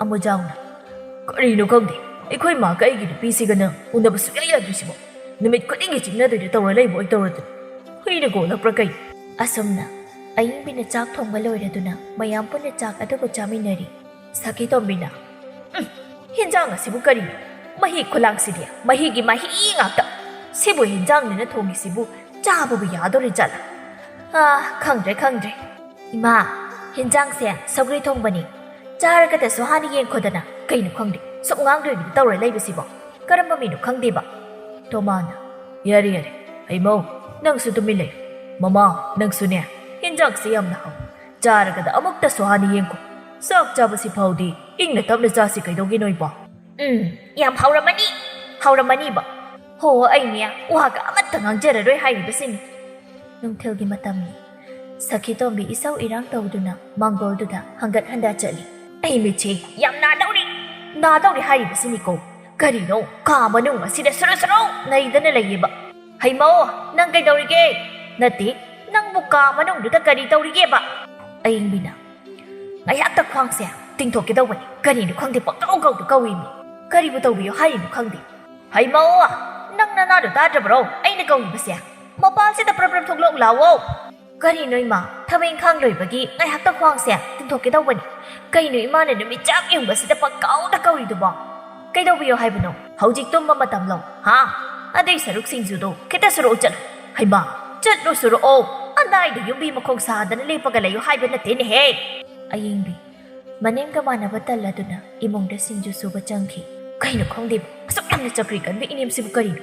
ꯑꯃꯨꯖꯥꯎꯅ, "ꯀꯔꯤꯅꯣ ꯈꯪꯗꯦ, ꯑꯩꯈꯣꯏ ꯃꯥꯒ ꯑꯩꯒꯤ ꯅꯨꯄꯤꯁꯤꯒꯅ ꯎꯅꯕ ꯁꯨꯡꯌꯥ ꯌꯥꯗ꯭ꯔꯤꯁꯤꯕꯣ꯫ ꯅꯨꯃꯤꯠ ꯈꯨꯗꯤꯡꯒꯤ ꯆꯤꯡꯅꯗꯣꯏꯗ ꯇꯧꯔ ꯂꯩꯕ ꯑꯣꯏ ꯇꯧꯔꯗꯅ꯫ ꯍꯨꯏꯅ ꯒꯣꯜꯂꯛꯄ꯭ꯔꯥ ꯀꯩꯅꯣ?" ꯑꯁꯨꯝꯅ ꯑꯌꯤꯡꯕꯤꯅ ꯆꯥꯛ ꯊꯣꯡꯕ ꯂꯣꯏꯔꯗꯨꯅ ꯃꯌꯥꯝ ꯄꯨꯟꯅ ꯆꯥꯛ ꯑꯗꯨꯕꯨ ꯆꯥꯃꯤꯟꯅꯔꯤ꯫ ꯁꯈꯤꯇꯣꯝꯕꯤꯅ, "ꯎꯝ, ꯍꯤꯟꯖꯥꯡ ꯑꯁꯤꯕꯨ ꯀꯔꯤꯅꯣ? ꯃꯍꯤ ꯈꯨꯂꯥꯡꯁꯤꯗꯤ ꯃꯍꯤꯒꯤ ꯃꯍꯤ ꯉꯥꯛꯇ꯫ ꯁꯤꯕꯨ ꯍꯤꯟꯖꯥꯡꯅꯤꯅ ꯊꯣꯡꯉꯤꯁꯤꯕꯨ ꯆꯥꯕꯕꯨ ꯌꯥꯗꯣꯔꯤ ꯖꯥꯠꯂꯥ? ꯑꯥ, ꯈꯪꯗ꯭ꯔꯦ, ꯈꯪꯗ꯭ꯔꯦ꯫ ꯏꯃꯥ, ꯍꯤꯟꯖꯥꯡꯁꯦ ꯁꯧꯒ꯭ꯔꯤ ꯊꯣꯡꯕꯅꯤ꯫ ꯆꯥꯔꯒꯗꯁꯨ ꯍꯥꯟꯅ ꯌꯦꯡꯈꯣꯗꯅ꯫ ꯀꯩꯅꯣ ꯈꯪꯗꯦ, ꯁꯨꯝ ꯉꯥꯡꯗꯣꯏꯒꯤꯗꯤ ꯇꯧꯔ ꯂꯩꯕꯁꯤꯕꯣ꯫ ꯀꯔꯝꯕ ꯃꯤꯅꯣ ꯈꯪꯗꯦꯕ꯫" ꯇꯣꯃꯥꯅ, "ꯌꯥꯔꯦ, ꯌꯥꯔꯦ꯫ ꯍꯩꯃꯧ, ꯅꯪꯁꯨ ꯇꯨꯃꯤꯟ ꯂꯩꯌꯨ꯫ ꯃꯃꯥ, ꯅꯪꯁꯨꯅꯦ, ꯍꯤꯟꯖꯥꯡꯁꯦ ꯌꯥꯝꯅ ꯍꯥꯎ꯫ ꯆꯥꯔꯒꯗ ꯑꯃꯨꯛꯇꯁꯨ ꯍꯥꯟꯅ ꯌꯦꯡꯈꯣ꯫ ꯆꯥꯛ ꯆꯥꯕꯁꯤ ꯐꯥꯎꯗꯤ ꯏꯪꯅ ꯇꯞꯅ ꯆꯥꯁꯤ ꯀꯩꯗꯧꯒꯦ ꯅꯣꯏꯕꯣ?" "ꯎꯝ, ꯌꯥꯝ ꯍꯥꯎꯔꯝꯃꯅꯤ, ꯍꯥꯎꯔꯝꯃꯅꯤꯕ꯫ ꯍꯣ, ꯑꯩꯅꯦ ꯋꯥꯒ ꯑꯃꯠꯇ ꯉꯥꯡꯖꯔꯔꯣꯏ ꯍꯥꯏꯔꯤꯕꯁꯤꯅꯤ꯫" ꯅꯨꯡꯊꯤꯜꯒꯤ ꯃꯇꯝꯅꯤ꯫ ꯁꯈꯤꯇꯣꯝꯕꯤ ꯏꯁꯧ ꯏꯔꯥꯡ ꯇꯧꯗꯨꯅ ꯃꯥꯡꯒꯣꯜꯗꯨꯗ ꯍꯪꯒꯠ ꯍꯟꯗ ꯆꯠꯂꯤ꯫ "ꯑꯩ ꯃꯤꯠꯁꯦ ꯌꯥꯝ ꯅꯥꯗꯧꯔꯤ, ꯅꯥꯗꯧꯔꯤ ꯍꯥꯏꯔꯤꯕꯁꯤꯅꯤꯀꯣ꯫ ꯀꯔꯤꯅꯣ ꯀꯥ ꯃꯅꯨꯡ ꯑꯁꯤꯗ ꯁꯨꯔꯨ ꯁꯨꯔꯨ ꯅꯩꯗꯅ ꯂꯩꯌꯦꯕ꯫ ꯍꯩꯃꯧ, ꯅꯪ ꯀꯩꯗꯧꯔꯤꯒꯦ? ꯅꯠꯇꯦ, ꯅꯪꯕꯨ ꯀꯥ ꯃꯅꯨꯡꯗꯨꯗ ꯀꯔꯤ ꯇꯧꯔꯤꯒꯦꯕ?" ꯑꯌꯤꯡꯕꯤꯅ, "ꯉꯥꯏꯍꯥꯛꯇ ꯈ꯭ꯋꯥꯡꯁꯦ ꯇꯤꯡꯊꯣꯛꯀꯦ ꯇꯧꯕꯅꯤ꯫ ꯀꯔꯤꯅꯣ ꯈꯪꯗꯦ, ꯄꯪꯀꯧ ꯀꯧꯗ ꯀꯧꯏꯅꯤ꯫ ꯀꯔꯤꯕꯨ ꯇꯧꯕꯤꯌꯣ ꯍꯥꯏꯔꯤꯅꯣ ꯈꯪꯗꯦ꯫" "ꯍꯩꯃꯧ, ꯅꯪ ꯅꯅꯥꯗꯣ ꯇꯥꯗ꯭ꯔꯕ꯭ꯔꯣ ꯑꯩꯅ ꯀꯧꯔꯤꯕꯁꯦ? ꯃꯄꯥꯟꯁꯤꯗ ꯄ꯭ꯔꯞ ꯄ꯭ꯔꯞ ꯊꯣꯛꯂꯛꯎ ꯂꯥꯛꯑꯣ꯫" "ꯀꯔꯤꯅꯣ ꯏꯃꯥ, ꯊꯕꯛ ꯏꯪꯈꯥꯡ ꯂꯣꯏꯕꯒꯤ ꯉꯥꯏꯍꯥꯛꯇ ꯈ꯭ꯋꯥꯡꯁꯦ ꯇꯤꯡꯊꯣꯛꯀꯦ ꯇꯧꯕꯅꯤ꯫ ꯀꯩꯅꯣ ꯏꯃꯥꯅ ꯅꯨꯃꯤꯠ ꯆꯞ ꯌꯨꯡꯕꯁꯤꯗ ꯄꯪꯀꯧꯗ ꯀꯧꯔꯤꯗꯨꯕꯣ? ꯀꯩꯗꯧꯕꯤꯌꯣ ꯍꯥꯏꯕꯅꯣ? ꯍꯧꯖꯤꯛ ꯇꯨꯝꯕ ꯃꯇꯝꯂꯣ? ꯍꯥ? ꯑꯗꯨꯏ ꯁꯔꯨꯛ ꯁꯤꯡꯖꯨꯗꯣ ꯈꯤꯇ ꯁꯨꯔꯛꯑꯣ ꯆꯠꯂꯣ꯫" "ꯍꯩꯃꯥ, ꯆꯠꯂꯣ ꯁꯨꯔꯛꯑꯣ꯫ ꯑꯗꯥꯏꯗ ꯌꯨꯝꯕꯤ ꯃꯈꯣꯡ ꯁꯥꯗꯅ ꯂꯦꯞꯄꯒ ꯂꯩꯌꯨ ꯍꯥꯏꯕ ꯅꯠꯇꯦꯅꯦꯍꯦ꯫" ꯑꯌꯤꯡꯕꯤ ꯃꯅꯦꯝꯒ ꯃꯥꯟꯅꯕ ꯇꯜꯂꯗꯨꯅ ꯏꯃꯨꯡꯗ ꯁꯤꯡꯖꯨ ꯁꯨꯕ ꯆꯪꯈꯤ꯫ "ꯀꯩꯅꯣ ꯈꯪꯗꯦ, ꯑꯁꯨꯛ ꯌꯥꯝꯅ ꯆꯀ꯭ꯔꯤ ꯀꯟꯕ ꯏꯅꯦꯝꯁꯤꯕꯨ ꯀꯔꯤꯅꯣ?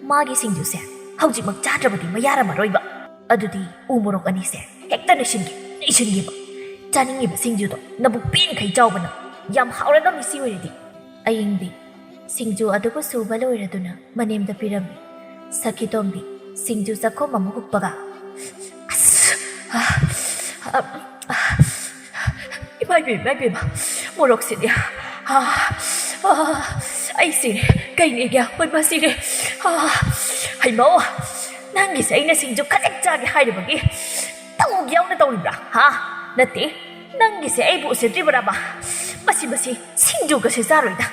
ꯃꯥꯒꯤ ꯁꯤꯡꯖꯨꯁꯦ ꯍꯧꯖꯤꯛꯃꯛ ꯆꯥꯗ꯭ꯔꯕꯗꯤ ꯃꯌꯥꯔꯝꯃꯔꯣꯏꯕ꯫ ꯑꯗꯨꯗꯤ ꯎ ꯃꯣꯔꯣꯛ ꯑꯅꯤꯁꯦ ꯍꯦꯛꯇ ꯅꯩꯁꯤꯟꯒꯦ, ꯅꯩꯁꯤꯟꯒꯦꯕ꯫ ꯆꯥꯅꯤꯡꯉꯤꯕ ꯁꯤꯡꯖꯨꯗꯣ ꯅꯕꯨꯛ ꯄꯦꯟꯈꯩ ꯆꯥꯎꯕꯅ꯫ ꯌꯥꯝ ꯍꯥꯎꯔꯗꯝꯅꯤ ꯁꯤ ꯑꯣꯏꯔꯗꯤ꯫" ꯑꯌꯤꯡꯕꯤ ꯁꯤꯡꯖꯨ ꯑꯗꯨꯕꯨ ꯁꯨꯕ ꯂꯣꯏꯔꯗꯨꯅ ꯃꯅꯦꯝꯗ ꯄꯤꯔꯝꯃꯤ꯫ ꯁꯈꯤꯇꯣꯝꯕꯤ ꯁꯤꯡꯖꯨ ꯆꯥꯛꯈꯣꯝ ꯑꯃ ꯍꯨꯛꯄꯒ, "ꯑꯁ, ꯑ, ꯑ, ꯑ, ꯏꯕꯦꯝꯃ, ꯏꯕꯦꯝꯃ, ꯃꯣꯔꯣꯛꯁꯤꯗꯤ꯫ ꯑꯥ, ꯑꯥ, ꯑꯩ ꯁꯤꯔꯦ꯫ ꯀꯩꯅꯦꯒꯦ? ꯍꯣꯏ, ꯃꯥ ꯁꯤꯔꯦ꯫ ꯑꯥ, ꯍꯩꯃꯥ, ꯅꯪꯒꯤꯁꯦ ꯑꯩꯅ ꯁꯤꯡꯖꯨ ꯈꯖꯤꯛ ꯆꯥꯒꯦ ꯍꯥꯏꯔꯨꯕꯒꯤ ꯇꯧꯒꯦ ꯌꯥꯎꯅ ꯇꯧꯔꯤꯕ꯭ꯔꯥ? ꯍꯥ? ꯅꯠꯇꯦ, ꯅꯪꯒꯤꯁꯦ ꯑꯩꯕꯨ ꯎꯁꯤꯠꯇ꯭ꯔꯤꯕ꯭ꯔꯕ? ꯃꯁꯤ, ꯃꯁꯤ ꯁꯤꯡꯖꯨꯒꯁꯦ ꯆꯥꯔꯣꯏꯗ꯫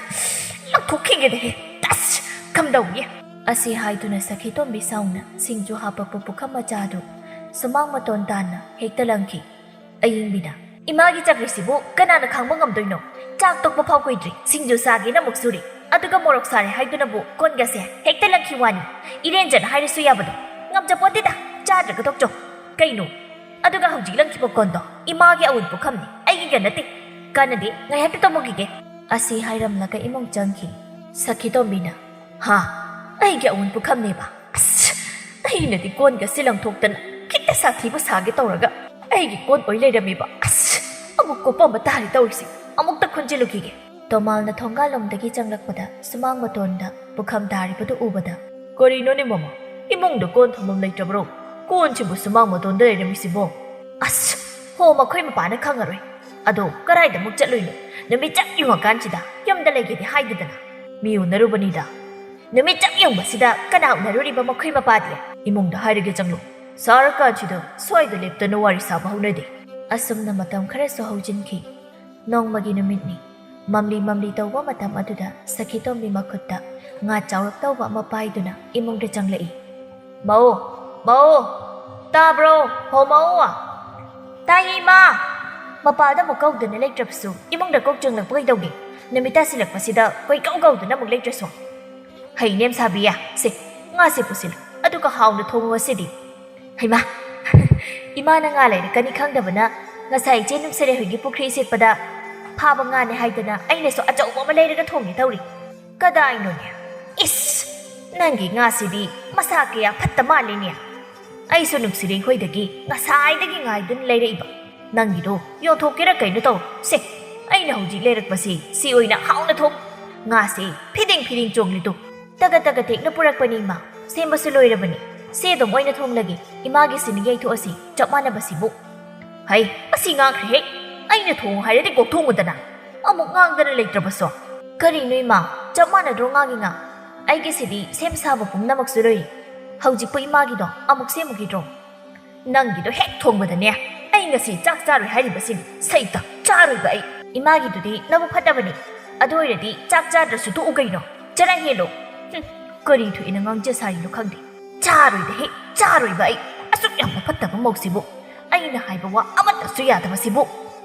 ꯂꯪꯊꯣꯛꯈꯤꯒꯦꯗꯍꯦ꯫ ꯑꯁ! ꯀꯝꯗꯧꯏ? ꯑꯁꯤ ꯍꯥꯏꯗꯨꯅ ꯁꯈꯤꯇꯣꯝꯕꯤ ꯁꯥꯎꯅ ꯁꯤꯡꯖꯨ ꯍꯥꯞꯄꯛꯄ ꯄꯨꯈꯝ ꯃꯆꯥꯗꯨ ꯁꯨꯃꯥꯡ ꯃꯇꯣꯟ ꯇꯥꯟꯅ ꯍꯦꯛꯇ ꯂꯪꯈꯤ꯫ ꯑꯌꯤꯡꯕꯤꯅ, "ꯏꯃꯥꯒꯤ ꯆꯀ꯭ꯔꯤꯁꯤꯕꯨ ꯀꯅꯥꯅ ꯈꯥꯡꯕ ꯉꯝꯗꯣꯏꯅꯣ? ꯆꯥꯛ ꯇꯣꯛꯄ ꯐꯥꯎ ꯀꯨꯏꯗ꯭ꯔꯤ, ꯁꯤꯡꯖꯨ ꯆꯥꯒꯦꯅ ꯑꯃꯨꯛ ꯁꯨꯔꯤ, ꯑꯗꯨꯒ ꯃꯣꯔꯣꯛ ꯁꯥꯔꯦ ꯍꯥꯏꯗꯨꯅꯕꯨ ꯀꯣꯟꯒꯁꯦ ꯍꯦꯛꯇ ꯂꯪꯈꯤ ꯋꯥꯅꯤ꯫ ꯏꯔꯦꯟꯖꯅ ꯍꯥꯏꯔꯁꯨ ꯌꯥꯕꯗꯣ꯫ ꯉꯝꯖꯄꯣꯠꯇꯦꯗ, ꯆꯥꯗ꯭ꯔꯒ ꯇꯣꯛꯆꯧ꯫ ꯀꯩꯅꯣ? ꯑꯗꯨꯒ ꯍꯧꯖꯤꯛ ꯂꯪꯈꯤꯕ ꯀꯣꯟꯗꯣ ꯏꯃꯥꯒꯤ ꯑꯋꯨꯟ ꯄꯨꯈꯝꯅꯤ, ꯑꯩꯒꯤꯒ ꯅꯠꯇꯦ꯫ ꯀꯥꯟꯅꯗꯦ, ꯉꯥꯏꯍꯥꯛꯇ ꯇꯨꯝꯃꯨꯈꯤꯒꯦ꯫" ꯑꯁꯤ ꯍꯥꯏꯔꯝꯂꯒ ꯏꯃꯨꯡ ꯆꯪꯈꯤ꯫ ꯁꯈꯤꯇꯣꯝꯕꯤꯅ, "ꯍꯥ? ꯑꯩꯒꯤ ꯑꯋꯨꯟ ꯄꯨꯈꯝꯅꯦꯕ? ꯑꯁ! ꯑꯩꯅꯗꯤ ꯀꯣꯟꯒꯁꯤ ꯂꯪꯊꯣꯛꯇꯅ ꯈꯤꯇ ꯁꯥꯊꯤꯕ ꯁꯥꯒꯦ ꯇꯧꯔꯒ ꯑꯩꯒꯤ ꯀꯣꯟ ꯑꯣꯏ ꯂꯩꯔꯝꯃꯤꯕ꯫ ꯑꯁ! ꯑꯃꯨꯛ ꯀꯣꯞꯄꯝꯕ ꯇꯥꯔꯦ ꯇꯧꯔꯤꯁꯦ꯫ ꯑꯃꯨꯛꯇ ꯈꯨꯟꯖꯤꯜꯂꯨꯈꯤꯒꯦ꯫" ꯇꯣꯃꯥꯜꯅ ꯊꯣꯡꯒꯥꯜꯂꯣꯝꯗꯒꯤ ꯆꯪꯂꯛꯄꯗ ꯁꯨꯃꯥꯡ ꯃꯇꯣꯟꯗ ꯄꯨꯈꯝ ꯇꯥꯔꯤꯕꯗꯨ ꯎꯕꯗ, "ꯀꯔꯤꯅꯣꯅꯦ ꯃꯃꯥ? ꯏꯃꯨꯡꯗ ꯀꯣꯟ ꯊꯝꯐꯝ ꯂꯩꯇ꯭ꯔꯕ꯭ꯔꯣ? ꯀꯣꯟꯁꯤꯕꯨ ꯁꯨꯃꯥꯡ ꯃꯇꯣꯟꯗ ꯂꯩꯔꯝꯃꯤꯁꯤꯕꯣ?" "ꯑꯁ! ꯍꯣ, ꯃꯈꯣꯏ ꯃꯄꯥꯅ ꯈꯪꯉꯔꯣꯏ꯫ ꯑꯗꯣ ꯀꯗꯥꯏꯗ ꯑꯃꯨꯛ ꯆꯠꯂꯨꯏꯅꯣ? ꯅꯨꯃꯤꯠ ꯆꯞ ꯌꯨꯡꯉꯀꯥꯟꯁꯤꯗ ꯌꯨꯝꯗ ꯂꯩꯒꯦꯗꯤ ꯍꯥꯏꯗꯦꯗꯅ꯫ ꯃꯤ ꯎꯅꯔꯨꯕꯅꯤꯗ꯫" "ꯅꯨꯃꯤꯠ ꯆꯞ ꯌꯨꯡꯕꯁꯤꯗ ꯀꯅꯥ ꯎꯅꯔꯨꯔꯤꯕ ꯃꯈꯣꯏ ꯃꯄꯥꯗꯤ? ꯏꯃꯨꯡꯗ ꯍꯥꯏꯔꯒꯦ ꯆꯪꯂꯨ꯫ ꯁꯥꯔꯀꯥꯟꯁꯤꯗ ꯁ꯭ꯋꯥꯏꯗ ꯂꯦꯞꯇꯅ ꯋꯥꯔꯤ ꯁꯥꯕ ꯍꯧꯅꯗꯦ꯫" ꯑꯁꯨꯝꯅ ꯃꯇꯝ ꯈꯔꯁꯨ ꯍꯧꯖꯤꯟꯈꯤ꯫ ꯅꯣꯡꯃꯒꯤ ꯅꯨꯃꯤꯠꯅꯤ꯫ ꯃꯝꯂꯤ ꯃꯝꯂꯤ ꯇꯧꯕ ꯃꯇꯝ ꯑꯗꯨꯗ ꯁꯈꯤꯇꯣꯝꯕꯤ ꯃꯈꯨꯠꯇ ꯉꯥ ꯆꯥꯎꯔꯞ ꯇꯧꯕ ꯑꯃ ꯄꯥꯏꯗꯨꯅ ꯏꯃꯨꯡꯗ ꯆꯪꯂꯛꯏ꯫ "ꯃꯧ! ꯃꯧ! ꯇꯥꯕ꯭ꯔꯣ? ꯍꯣ ꯃꯧ!" "ꯇꯥꯏꯌꯦ, ꯏꯃꯥ!" "ꯃꯄꯥꯗ ꯑꯃꯨꯛ ꯀꯧꯗꯨꯅ ꯂꯩꯇ꯭ꯔꯕꯁꯨ ꯏꯃꯨꯡꯗ ꯀꯣꯛ ꯆꯪꯂꯛꯄ ꯀꯩꯗꯧꯒꯦ? ꯅꯨꯃꯤꯠ ꯇꯥꯁꯤꯜꯂꯛꯄꯁꯤꯗ ꯀꯣꯏꯀꯧ ꯀꯧꯗꯨꯅ ꯑꯃꯨꯛ ꯂꯩꯇ꯭ꯔꯁꯨ꯫" "ꯍꯩ ꯅꯦꯝ ꯁꯥꯕꯤ, ꯁꯦ, ꯉꯥꯁꯦ ꯄꯨꯁꯤꯜꯂꯨ, ꯑꯗꯨꯒ ꯍꯥꯎꯅ ꯊꯣꯡꯉꯨ ꯉꯁꯤꯗꯤ꯫" "ꯍꯩꯃꯥ! ꯏꯃꯥꯅ ꯉꯥ ꯂꯩꯔꯛꯀꯅꯤ ꯈꯪꯗꯕꯅ ꯉꯁꯥꯏ ꯏꯆꯦ ꯅꯨꯡꯁꯤꯔꯩ ꯍꯣꯏꯒꯤ ꯄꯨꯈ꯭ꯔꯤ ꯏꯁꯤꯠꯄꯗ ꯐꯥꯕ ꯉꯥꯅꯦ ꯍꯥꯏꯗꯅ ꯑꯩꯅꯁꯨ ꯑꯆꯧꯕ ꯑꯃ ꯂꯩꯔꯒ ꯊꯣꯡꯒꯦ ꯇꯧꯔꯤ꯫" "ꯀꯗꯥꯏꯅꯣꯅꯦ? ꯏꯁ! ꯅꯪꯒꯤ ꯉꯥꯁꯤꯗꯤ ꯃꯁꯥ ꯀꯌꯥ ꯐꯠꯇ ꯃꯥꯜꯂꯤꯅꯦ꯫ ꯑꯩꯁꯨ ꯅꯨꯡꯁꯤꯔꯩ ꯍꯣꯏꯗꯒꯤ ꯉꯁꯥꯏꯗꯒꯤ ꯉꯥꯏꯗꯨꯅ ꯂꯩꯔꯛꯏꯕ꯫ ꯅꯪꯒꯤꯗꯣ ꯌꯣꯟꯊꯣꯛꯀꯦꯔꯥ ꯀꯩꯅꯣ ꯇꯧ꯫ ꯁꯦ, ꯑꯩꯅ ꯍꯧꯖꯤꯛ ꯂꯩꯔꯛꯄꯁꯤ ꯁꯤ ꯑꯣꯏꯅ ꯍꯥꯎꯅ ꯊꯣꯡ꯫ ꯉꯥꯁꯦ ꯐꯤꯗꯤꯡ ꯐꯤꯗꯤꯡ ꯆꯣꯡꯂꯤꯗꯣ ꯇꯒ ꯇꯒ ꯇꯦꯛꯅ ꯄꯨꯔꯛꯄꯅꯤ, ꯏꯃꯥ꯫ ꯁꯦꯝꯕꯁꯨ ꯂꯣꯏꯔꯕꯅꯤ꯫ ꯁꯦ ꯑꯗꯨꯝ ꯑꯣꯏꯅ ꯊꯣꯡꯂꯒꯦ꯫ ꯏꯃꯥꯒꯤ ꯁꯤꯅꯤ ꯌꯩꯊꯣꯛꯑꯁꯤ, ꯆꯞ ꯃꯥꯟꯅꯕꯁꯤꯕꯨ꯫" "ꯍꯩ, ꯃꯁꯤ ꯉꯥꯡꯈ꯭ꯔꯦꯍꯦ!" ꯑꯩꯅ ꯊꯣꯡꯉꯨ ꯍꯥꯏꯔꯗꯤ ꯀꯣꯛ ꯊꯣꯡꯉꯨꯗꯅ꯫ ꯑꯃꯨꯛ ꯉꯥꯡꯗꯅ ꯂꯩꯇ꯭ꯔꯕꯁꯨ꯫ ꯀꯔꯤꯅꯣ ꯏꯃꯥ? ꯆꯞ ꯃꯥꯟꯅꯗ꯭ꯔꯣ ꯉꯥꯡꯉꯤꯉꯥ? ꯑꯩꯒꯤꯁꯤꯗꯤ ꯁꯦꯝ ꯁꯥꯕ ꯄꯨꯝꯅꯃꯛꯁꯨ ꯂꯣꯏꯔꯦ꯫ ꯍꯧꯖꯤꯛꯄꯨ ꯏꯃꯥꯒꯤꯗꯣ ꯑꯃꯨꯛ ꯁꯦꯝꯃꯨꯈꯤꯗ꯭ꯔꯣ? ꯅꯪꯒꯤꯗꯣ ꯍꯦꯛ ꯊꯣꯡꯕꯗꯅꯦ, ꯑꯩ ꯉꯁꯤ ꯆꯥꯛ ꯆꯥꯔꯣꯏ ꯍꯥꯏꯔꯤꯕꯁꯤꯅꯤ꯫ ꯁꯩꯇ ꯆꯥꯔꯣꯏꯕ ꯑꯩ꯫ ꯏꯃꯥꯒꯤꯗꯨꯗꯤ ꯅꯕꯨꯛ ꯐꯠꯇꯕꯅꯤ꯫ ꯑꯗꯨ ꯑꯣꯏꯔꯗꯤ ꯆꯥꯛ ꯆꯥꯗ꯭ꯔꯁꯨ ꯇꯣꯛꯎ ꯀꯩꯅꯣ꯫ ꯆꯔꯥ ꯍꯦꯜꯂꯣ꯫ ꯍꯨꯝ, ꯀꯔꯤ ꯊꯣꯛꯏꯅ ꯉꯥꯡꯖ ꯁꯥꯔꯤꯅꯣ ꯈꯪꯗꯦ꯫ ꯆꯥꯔꯣꯏꯗ ꯍꯦ, ꯆꯥꯔꯣꯏꯕ ꯑꯩ꯫ ꯑꯁꯨꯛ ꯌꯥꯝꯅ ꯐꯠꯇꯕ ꯃꯧꯁꯤꯕꯨ꯫ ꯑꯩꯅ ꯍꯥꯏꯕ ꯋꯥ ꯑꯃꯠꯇꯁꯨ ꯌꯥꯗꯕꯁꯤꯕꯨ꯫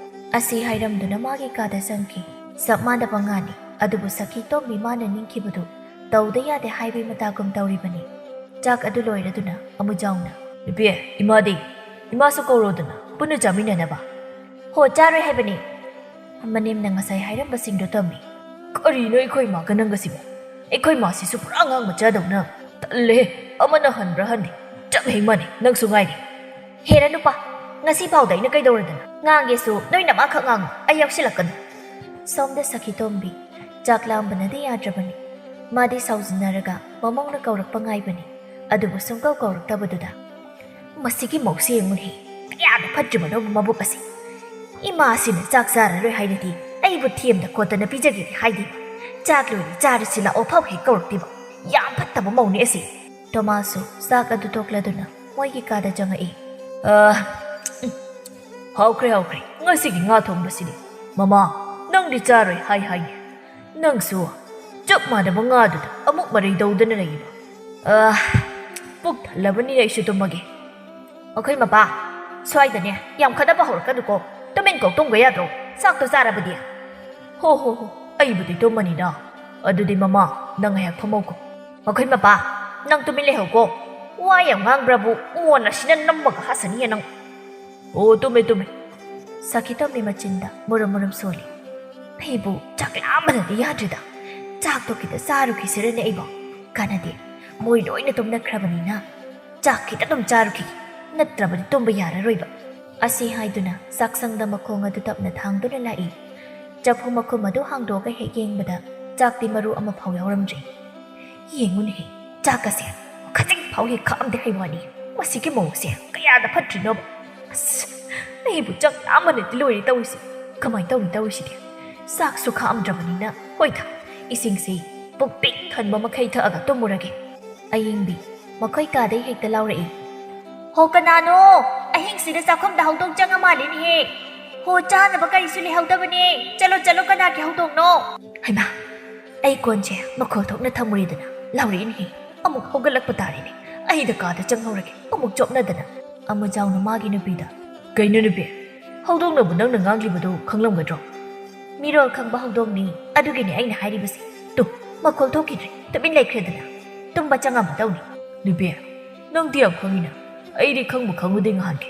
ꯑꯁꯤ ꯍꯥꯏꯔꯝꯗꯨꯅ ꯃꯥꯒꯤ ꯀꯥꯗ ꯆꯪꯈꯤ꯫ ꯆꯞ ꯃꯥꯟꯅꯕ ꯉꯥꯅꯤ, ꯑꯗꯨꯕꯨ ꯁꯈꯤ ꯇꯣꯝꯕꯤ ꯃꯥꯅ ꯅꯤꯡꯈꯤꯕꯗꯨ ꯇꯧꯗ ꯌꯥꯗꯦ ꯍꯥꯏꯕꯒꯤ ꯃꯇꯥꯒꯨꯝ ꯇꯧꯔꯤꯕꯅꯤ꯫ ꯆꯥꯛ ꯑꯗꯨ ꯂꯣꯏꯔꯗꯨꯅ ꯑꯃꯨꯖꯥꯎꯅ, "ꯅꯨꯄꯤ, ꯏꯃꯥꯗꯤ? ꯏꯃꯥꯁꯨ ꯀꯧꯔꯣꯗꯅ, ꯄꯨꯟꯅ ꯆꯥꯃꯤꯟꯅꯅꯕ꯫" "ꯍꯣ, ꯆꯥꯔꯣꯏ ꯍꯥꯏꯕꯅꯤ꯫ ꯃꯅꯦꯝꯅ ꯉꯁꯥꯏ ꯍꯥꯏꯔꯝꯕꯁꯤꯡꯗꯣ ꯇꯝꯃꯤ꯫" "ꯀꯔꯤꯅꯣ ꯑꯩꯈꯣꯏ ꯏꯃꯥꯒ ꯅꯪꯒꯁꯤꯕꯨ? ꯑꯩꯈꯣꯏ ꯏꯃꯥꯁꯤꯁꯨ ꯄꯨꯔꯥ ꯑꯉꯥꯡ ꯃꯆꯥꯗꯧꯅ꯫ ꯇꯜꯂꯦꯍꯦ, ꯑꯃꯅ ꯍꯟꯕ꯭ꯔꯥ ꯍꯟꯗꯦ꯫ ꯆꯞ ꯍꯦꯛ ꯃꯥꯟꯅꯩ, ꯅꯪꯁꯨ ꯉꯥꯏꯔꯦ꯫" "ꯍꯦꯔꯥ ꯅꯨꯄꯥ, ꯉꯁꯤ ꯐꯥꯎꯗ ꯑꯩꯅ ꯀꯩꯗꯧꯔꯗꯅ? ꯉꯥꯡꯒꯦꯁꯨ ꯅꯣꯏꯅ ꯑꯃꯈꯛ ꯉꯥꯡꯉꯨ, ꯑꯩ ꯌꯥꯎꯁꯤꯜꯂꯛꯀꯅꯨ꯫" ꯁꯣꯝꯗ ꯁꯈꯤ ꯇꯣꯝꯕꯤ ꯆꯥꯛ ꯂꯥꯝꯕꯅꯗꯤ ꯌꯥꯗ꯭ꯔꯕꯅꯤ꯫ ꯃꯥꯗꯤ ꯁꯥꯎꯖꯤꯟꯅꯔꯒ ꯃꯃꯧꯅ ꯀꯧꯔꯛꯄ ꯉꯥꯏꯕꯅꯤ꯫ ꯑꯗꯨꯕꯨ ꯁꯨꯡꯀꯧ ꯀꯧꯔꯛꯇꯕꯗꯨꯗ, "ꯃꯁꯤꯒꯤ ꯃꯧꯁꯦ ꯌꯦꯡꯉꯨꯅꯦ, ꯀꯌꯥꯗ ꯐꯠꯇ꯭ꯔꯤꯕꯅꯣ ꯃꯕꯨꯛ ꯑꯁꯤ꯫ ꯏꯃꯥꯁꯤꯅ ꯆꯥꯛ ꯆꯥꯔꯔꯣꯏ ꯍꯥꯏꯔꯗꯤ ꯑꯩꯕꯨ ꯊꯦꯝꯗ ꯈꯣꯠꯇꯅ ꯄꯤꯖꯒꯦꯗꯤ ꯍꯥꯏꯗꯦ꯫ ꯆꯥꯛ ꯂꯣꯏꯔꯦ ꯆꯥꯔꯁꯤ ꯂꯥꯛꯑꯣ ꯐꯥꯎ ꯍꯦꯛ ꯀꯧꯔꯛꯇꯦꯕ꯫ ꯌꯥꯝ ꯐꯠꯇꯕ ꯃꯧꯅꯦ ꯑꯁꯤ꯫" ꯇꯣꯃꯥꯁꯁꯨ ꯆꯥꯛ ꯑꯗꯨ ꯇꯣꯛꯂꯗꯨꯅ ꯃꯣꯏꯒꯤ ꯀꯥꯗ ꯆꯪꯉꯛꯏ꯫ "ꯑ, ꯎꯝ, ꯍꯥꯎꯈ꯭ꯔꯦ, ꯍꯥꯎꯈ꯭ꯔꯦ꯫ ꯉꯁꯤꯒꯤ ꯉꯥ ꯊꯣꯡꯕꯁꯤꯗꯤ꯫ ꯃꯃꯥ, ꯅꯪꯗꯤ ꯆꯥꯔꯣꯏ ꯍꯥꯏ ꯍꯥꯏꯅꯦ꯫ ꯅꯪꯁꯨ ꯆꯞ ꯃꯥꯟꯅꯕ ꯉꯥꯗꯨꯗ ꯑꯃꯨꯛ ꯃꯔꯩ ꯇꯧꯗꯅ ꯂꯩꯌꯦꯕ꯫ ꯑ, ꯄꯨꯛ ꯊꯜꯂꯕꯅꯤꯅ ꯑꯩꯁꯨ ꯇꯨꯝꯃꯒꯦ꯫" "ꯑꯩꯈꯣꯏ ꯃꯄꯥ, ꯁ꯭ꯋꯥꯏꯗꯅꯦ ꯌꯥꯝ ꯈꯠꯅꯕ ꯍꯧꯔꯛꯀꯅꯨꯀꯣ꯫ ꯇꯨꯃꯤꯟ ꯀꯣꯛ ꯇꯨꯝꯒ ꯌꯥꯗ꯭ꯔꯣ? ꯆꯥꯛꯇꯣ ꯆꯥꯔꯕꯗꯤ?" "ꯍꯣ, ꯍꯣ, ꯍꯣ, ꯑꯩꯕꯨꯗꯤ ꯇꯨꯝꯃꯅꯤꯅ꯫ ꯑꯗꯨꯗꯤ ꯃꯃꯥ, ꯅꯪ ꯉꯥꯏꯍꯥꯛ ꯐꯝꯍꯧꯀꯣ꯫" "ꯑꯩꯈꯣꯏ ꯃꯄꯥ, ꯅꯪ ꯇꯨꯃꯤꯟ ꯂꯩꯍꯧꯀꯣ꯫ ꯋꯥ ꯌꯥꯝ ꯉꯥꯡꯕ꯭ꯔꯕꯨ ꯃꯣꯟ ꯑꯁꯤꯅ ꯅꯝꯃꯒ ꯍꯥꯠꯆꯅꯤꯌꯦ ꯅꯪ꯫" "ꯑꯣ, ꯇꯨꯝꯃꯦ, ꯇꯨꯝꯃꯦ꯫" ꯁꯈꯤ ꯇꯣꯝꯕꯤ ꯃꯆꯤꯟꯗ ꯃꯨꯔꯨꯝ ꯃꯨꯔꯨꯝ ꯁꯣꯜꯂꯤ꯫ "ꯑꯩꯕꯨ ꯆꯥꯛ ꯂꯥꯝꯕꯅꯗꯤ ꯌꯥꯗ꯭ꯔꯦꯗ꯫ ꯆꯥꯛꯇꯣ ꯈꯤꯇ ꯆꯥꯔꯨꯈꯤꯁꯤꯔꯅꯦ ꯑꯩꯕꯣ꯫ ꯀꯥꯟꯅꯗꯦ, ꯃꯣꯏ ꯂꯣꯏꯅ ꯇꯨꯝꯅꯈ꯭ꯔꯕꯅꯤꯅ ꯆꯥꯛ ꯈꯤꯇ ꯑꯗꯨꯝ ꯆꯥꯔꯨꯈꯤꯒꯦ, ꯅꯠꯇ꯭ꯔꯕꯗꯤ ꯇꯨꯝꯕ ꯌꯥꯔꯔꯣꯏꯕ꯫" ꯑꯁꯤ ꯍꯥꯏꯗꯨꯅ ꯆꯥꯛꯁꯪꯗ ꯃꯈꯣꯡ ꯑꯗꯨ ꯇꯞꯅ ꯊꯥꯡꯗꯨꯅ ꯂꯥꯛꯏ꯫ ꯆꯐꯨ ꯃꯈꯨꯝ ꯑꯗꯨ ꯍꯥꯡꯗꯣꯛꯑꯒ ꯍꯦꯛ ꯌꯦꯡꯕꯗ ꯆꯥꯛꯇꯤ ꯃꯔꯨ ꯑꯃꯐꯥꯎ ꯌꯥꯎꯔꯝꯗ꯭ꯔꯦ꯫ "ꯌꯦꯡꯉꯨꯅꯦꯍꯦ, ꯆꯥꯛꯀꯁꯦ ꯈꯖꯤꯛ ꯐꯥꯎ ꯍꯦꯛ ꯈꯥꯛꯑꯝꯗꯦ ꯍꯥꯏ ꯋꯥꯅꯤ꯫ ꯃꯁꯤꯒꯤ ꯃꯧꯁꯦ ꯀꯌꯥꯗ ꯐꯠꯇ꯭ꯔꯤꯅꯣꯕ?" ꯑꯁ, ꯑꯩꯕꯨ ꯆꯥꯛ ꯂꯥꯝꯕꯅꯗꯤ ꯂꯣꯏꯔꯦ ꯇꯧꯔꯤꯁꯦ꯫ ꯀꯃꯥꯏꯅ ꯇꯧꯅꯤ ꯇꯧꯔꯤꯁꯤꯗꯤ? ꯆꯥꯛꯁꯨ ꯈꯥꯛꯑꯝꯗ꯭ꯔꯕꯅꯤꯅ, ꯍꯣꯏꯗ, ꯏꯁꯤꯡꯁꯤ ꯄꯨꯛ ꯄꯤꯛ ꯊꯟꯕ ꯃꯈꯩ ꯊꯛꯑꯒ ꯇꯨꯝꯃꯨꯔꯒꯦ꯫ ꯑꯌꯤꯡꯕꯤ ꯃꯈꯣꯏ ꯀꯥꯗꯩ ꯍꯦꯛꯇ ꯂꯥꯎꯔꯛꯏ꯫ "ꯍꯣ, ꯀꯅꯥꯅꯣ? ꯑꯍꯤꯡꯁꯤꯗ ꯆꯥꯛꯈꯨꯝꯗ ꯍꯧꯗꯣꯡ ꯆꯪꯉ ꯃꯥꯜꯂꯤꯅꯦꯍꯦ꯫ ꯍꯣ, ꯆꯥꯅꯕ ꯀꯔꯤꯁꯨ ꯂꯩꯍꯧꯗꯕꯅꯦ꯫ ꯆꯠꯂꯣ, ꯆꯠꯂꯣ, ꯀꯅꯥꯒꯤ ꯍꯧꯗꯣꯡꯅꯣ?" ꯍꯩꯃꯥ, ꯑꯩ ꯀꯣꯟꯁꯦ ꯃꯈꯣꯜ ꯊꯣꯛꯅ ꯊꯝꯃꯨꯔꯦꯗꯅ, ꯂꯥꯎꯔꯛꯏꯅꯦꯍꯦ꯫ ꯑꯃꯨꯛ ꯍꯧꯒꯠꯂꯛꯄ ꯇꯥꯔꯦꯅꯦ꯫ ꯑꯩꯗ ꯀꯥꯗ ꯆꯪꯍꯧꯔꯒꯦ, ꯑꯃꯨꯛ ꯆꯣꯞꯅꯗꯅ꯫ ꯑꯃꯨꯖꯥꯎꯅ ꯃꯥꯒꯤ ꯅꯨꯄꯤꯗ, "ꯀꯩꯅꯣ ꯅꯨꯄꯤ, ꯍꯧꯗꯣꯡꯅꯕꯨ ꯅꯪꯅ ꯉꯥꯡꯂꯤꯕꯗꯨ ꯈꯪꯂꯝꯒꯗ꯭ꯔꯣ?" "ꯃꯤꯔꯣꯜ ꯈꯪꯕ ꯍꯧꯗꯣꯡꯅꯤ, ꯑꯗꯨꯒꯤꯅꯤ ꯑꯩꯅ ꯍꯥꯏꯔꯤꯕꯁꯦ꯫ ꯇꯨ, ꯃꯈꯣꯜ ꯊꯣꯛꯈꯤꯗ꯭ꯔꯦ, ꯇꯨꯃꯤꯟ ꯂꯩꯈ꯭ꯔꯦꯗꯅ꯫ ꯇꯨꯝꯕ ꯆꯪꯉꯝꯃꯗꯧꯅꯤ꯫" "ꯅꯨꯄꯤ, ꯅꯪꯗꯤ ꯌꯥꯝ ꯈꯪꯉꯤꯅ꯫ ꯑꯩꯗꯤ ꯈꯪꯕꯨ ꯈꯪꯉꯨꯗꯦ ꯉꯍꯥꯟꯒꯤ꯫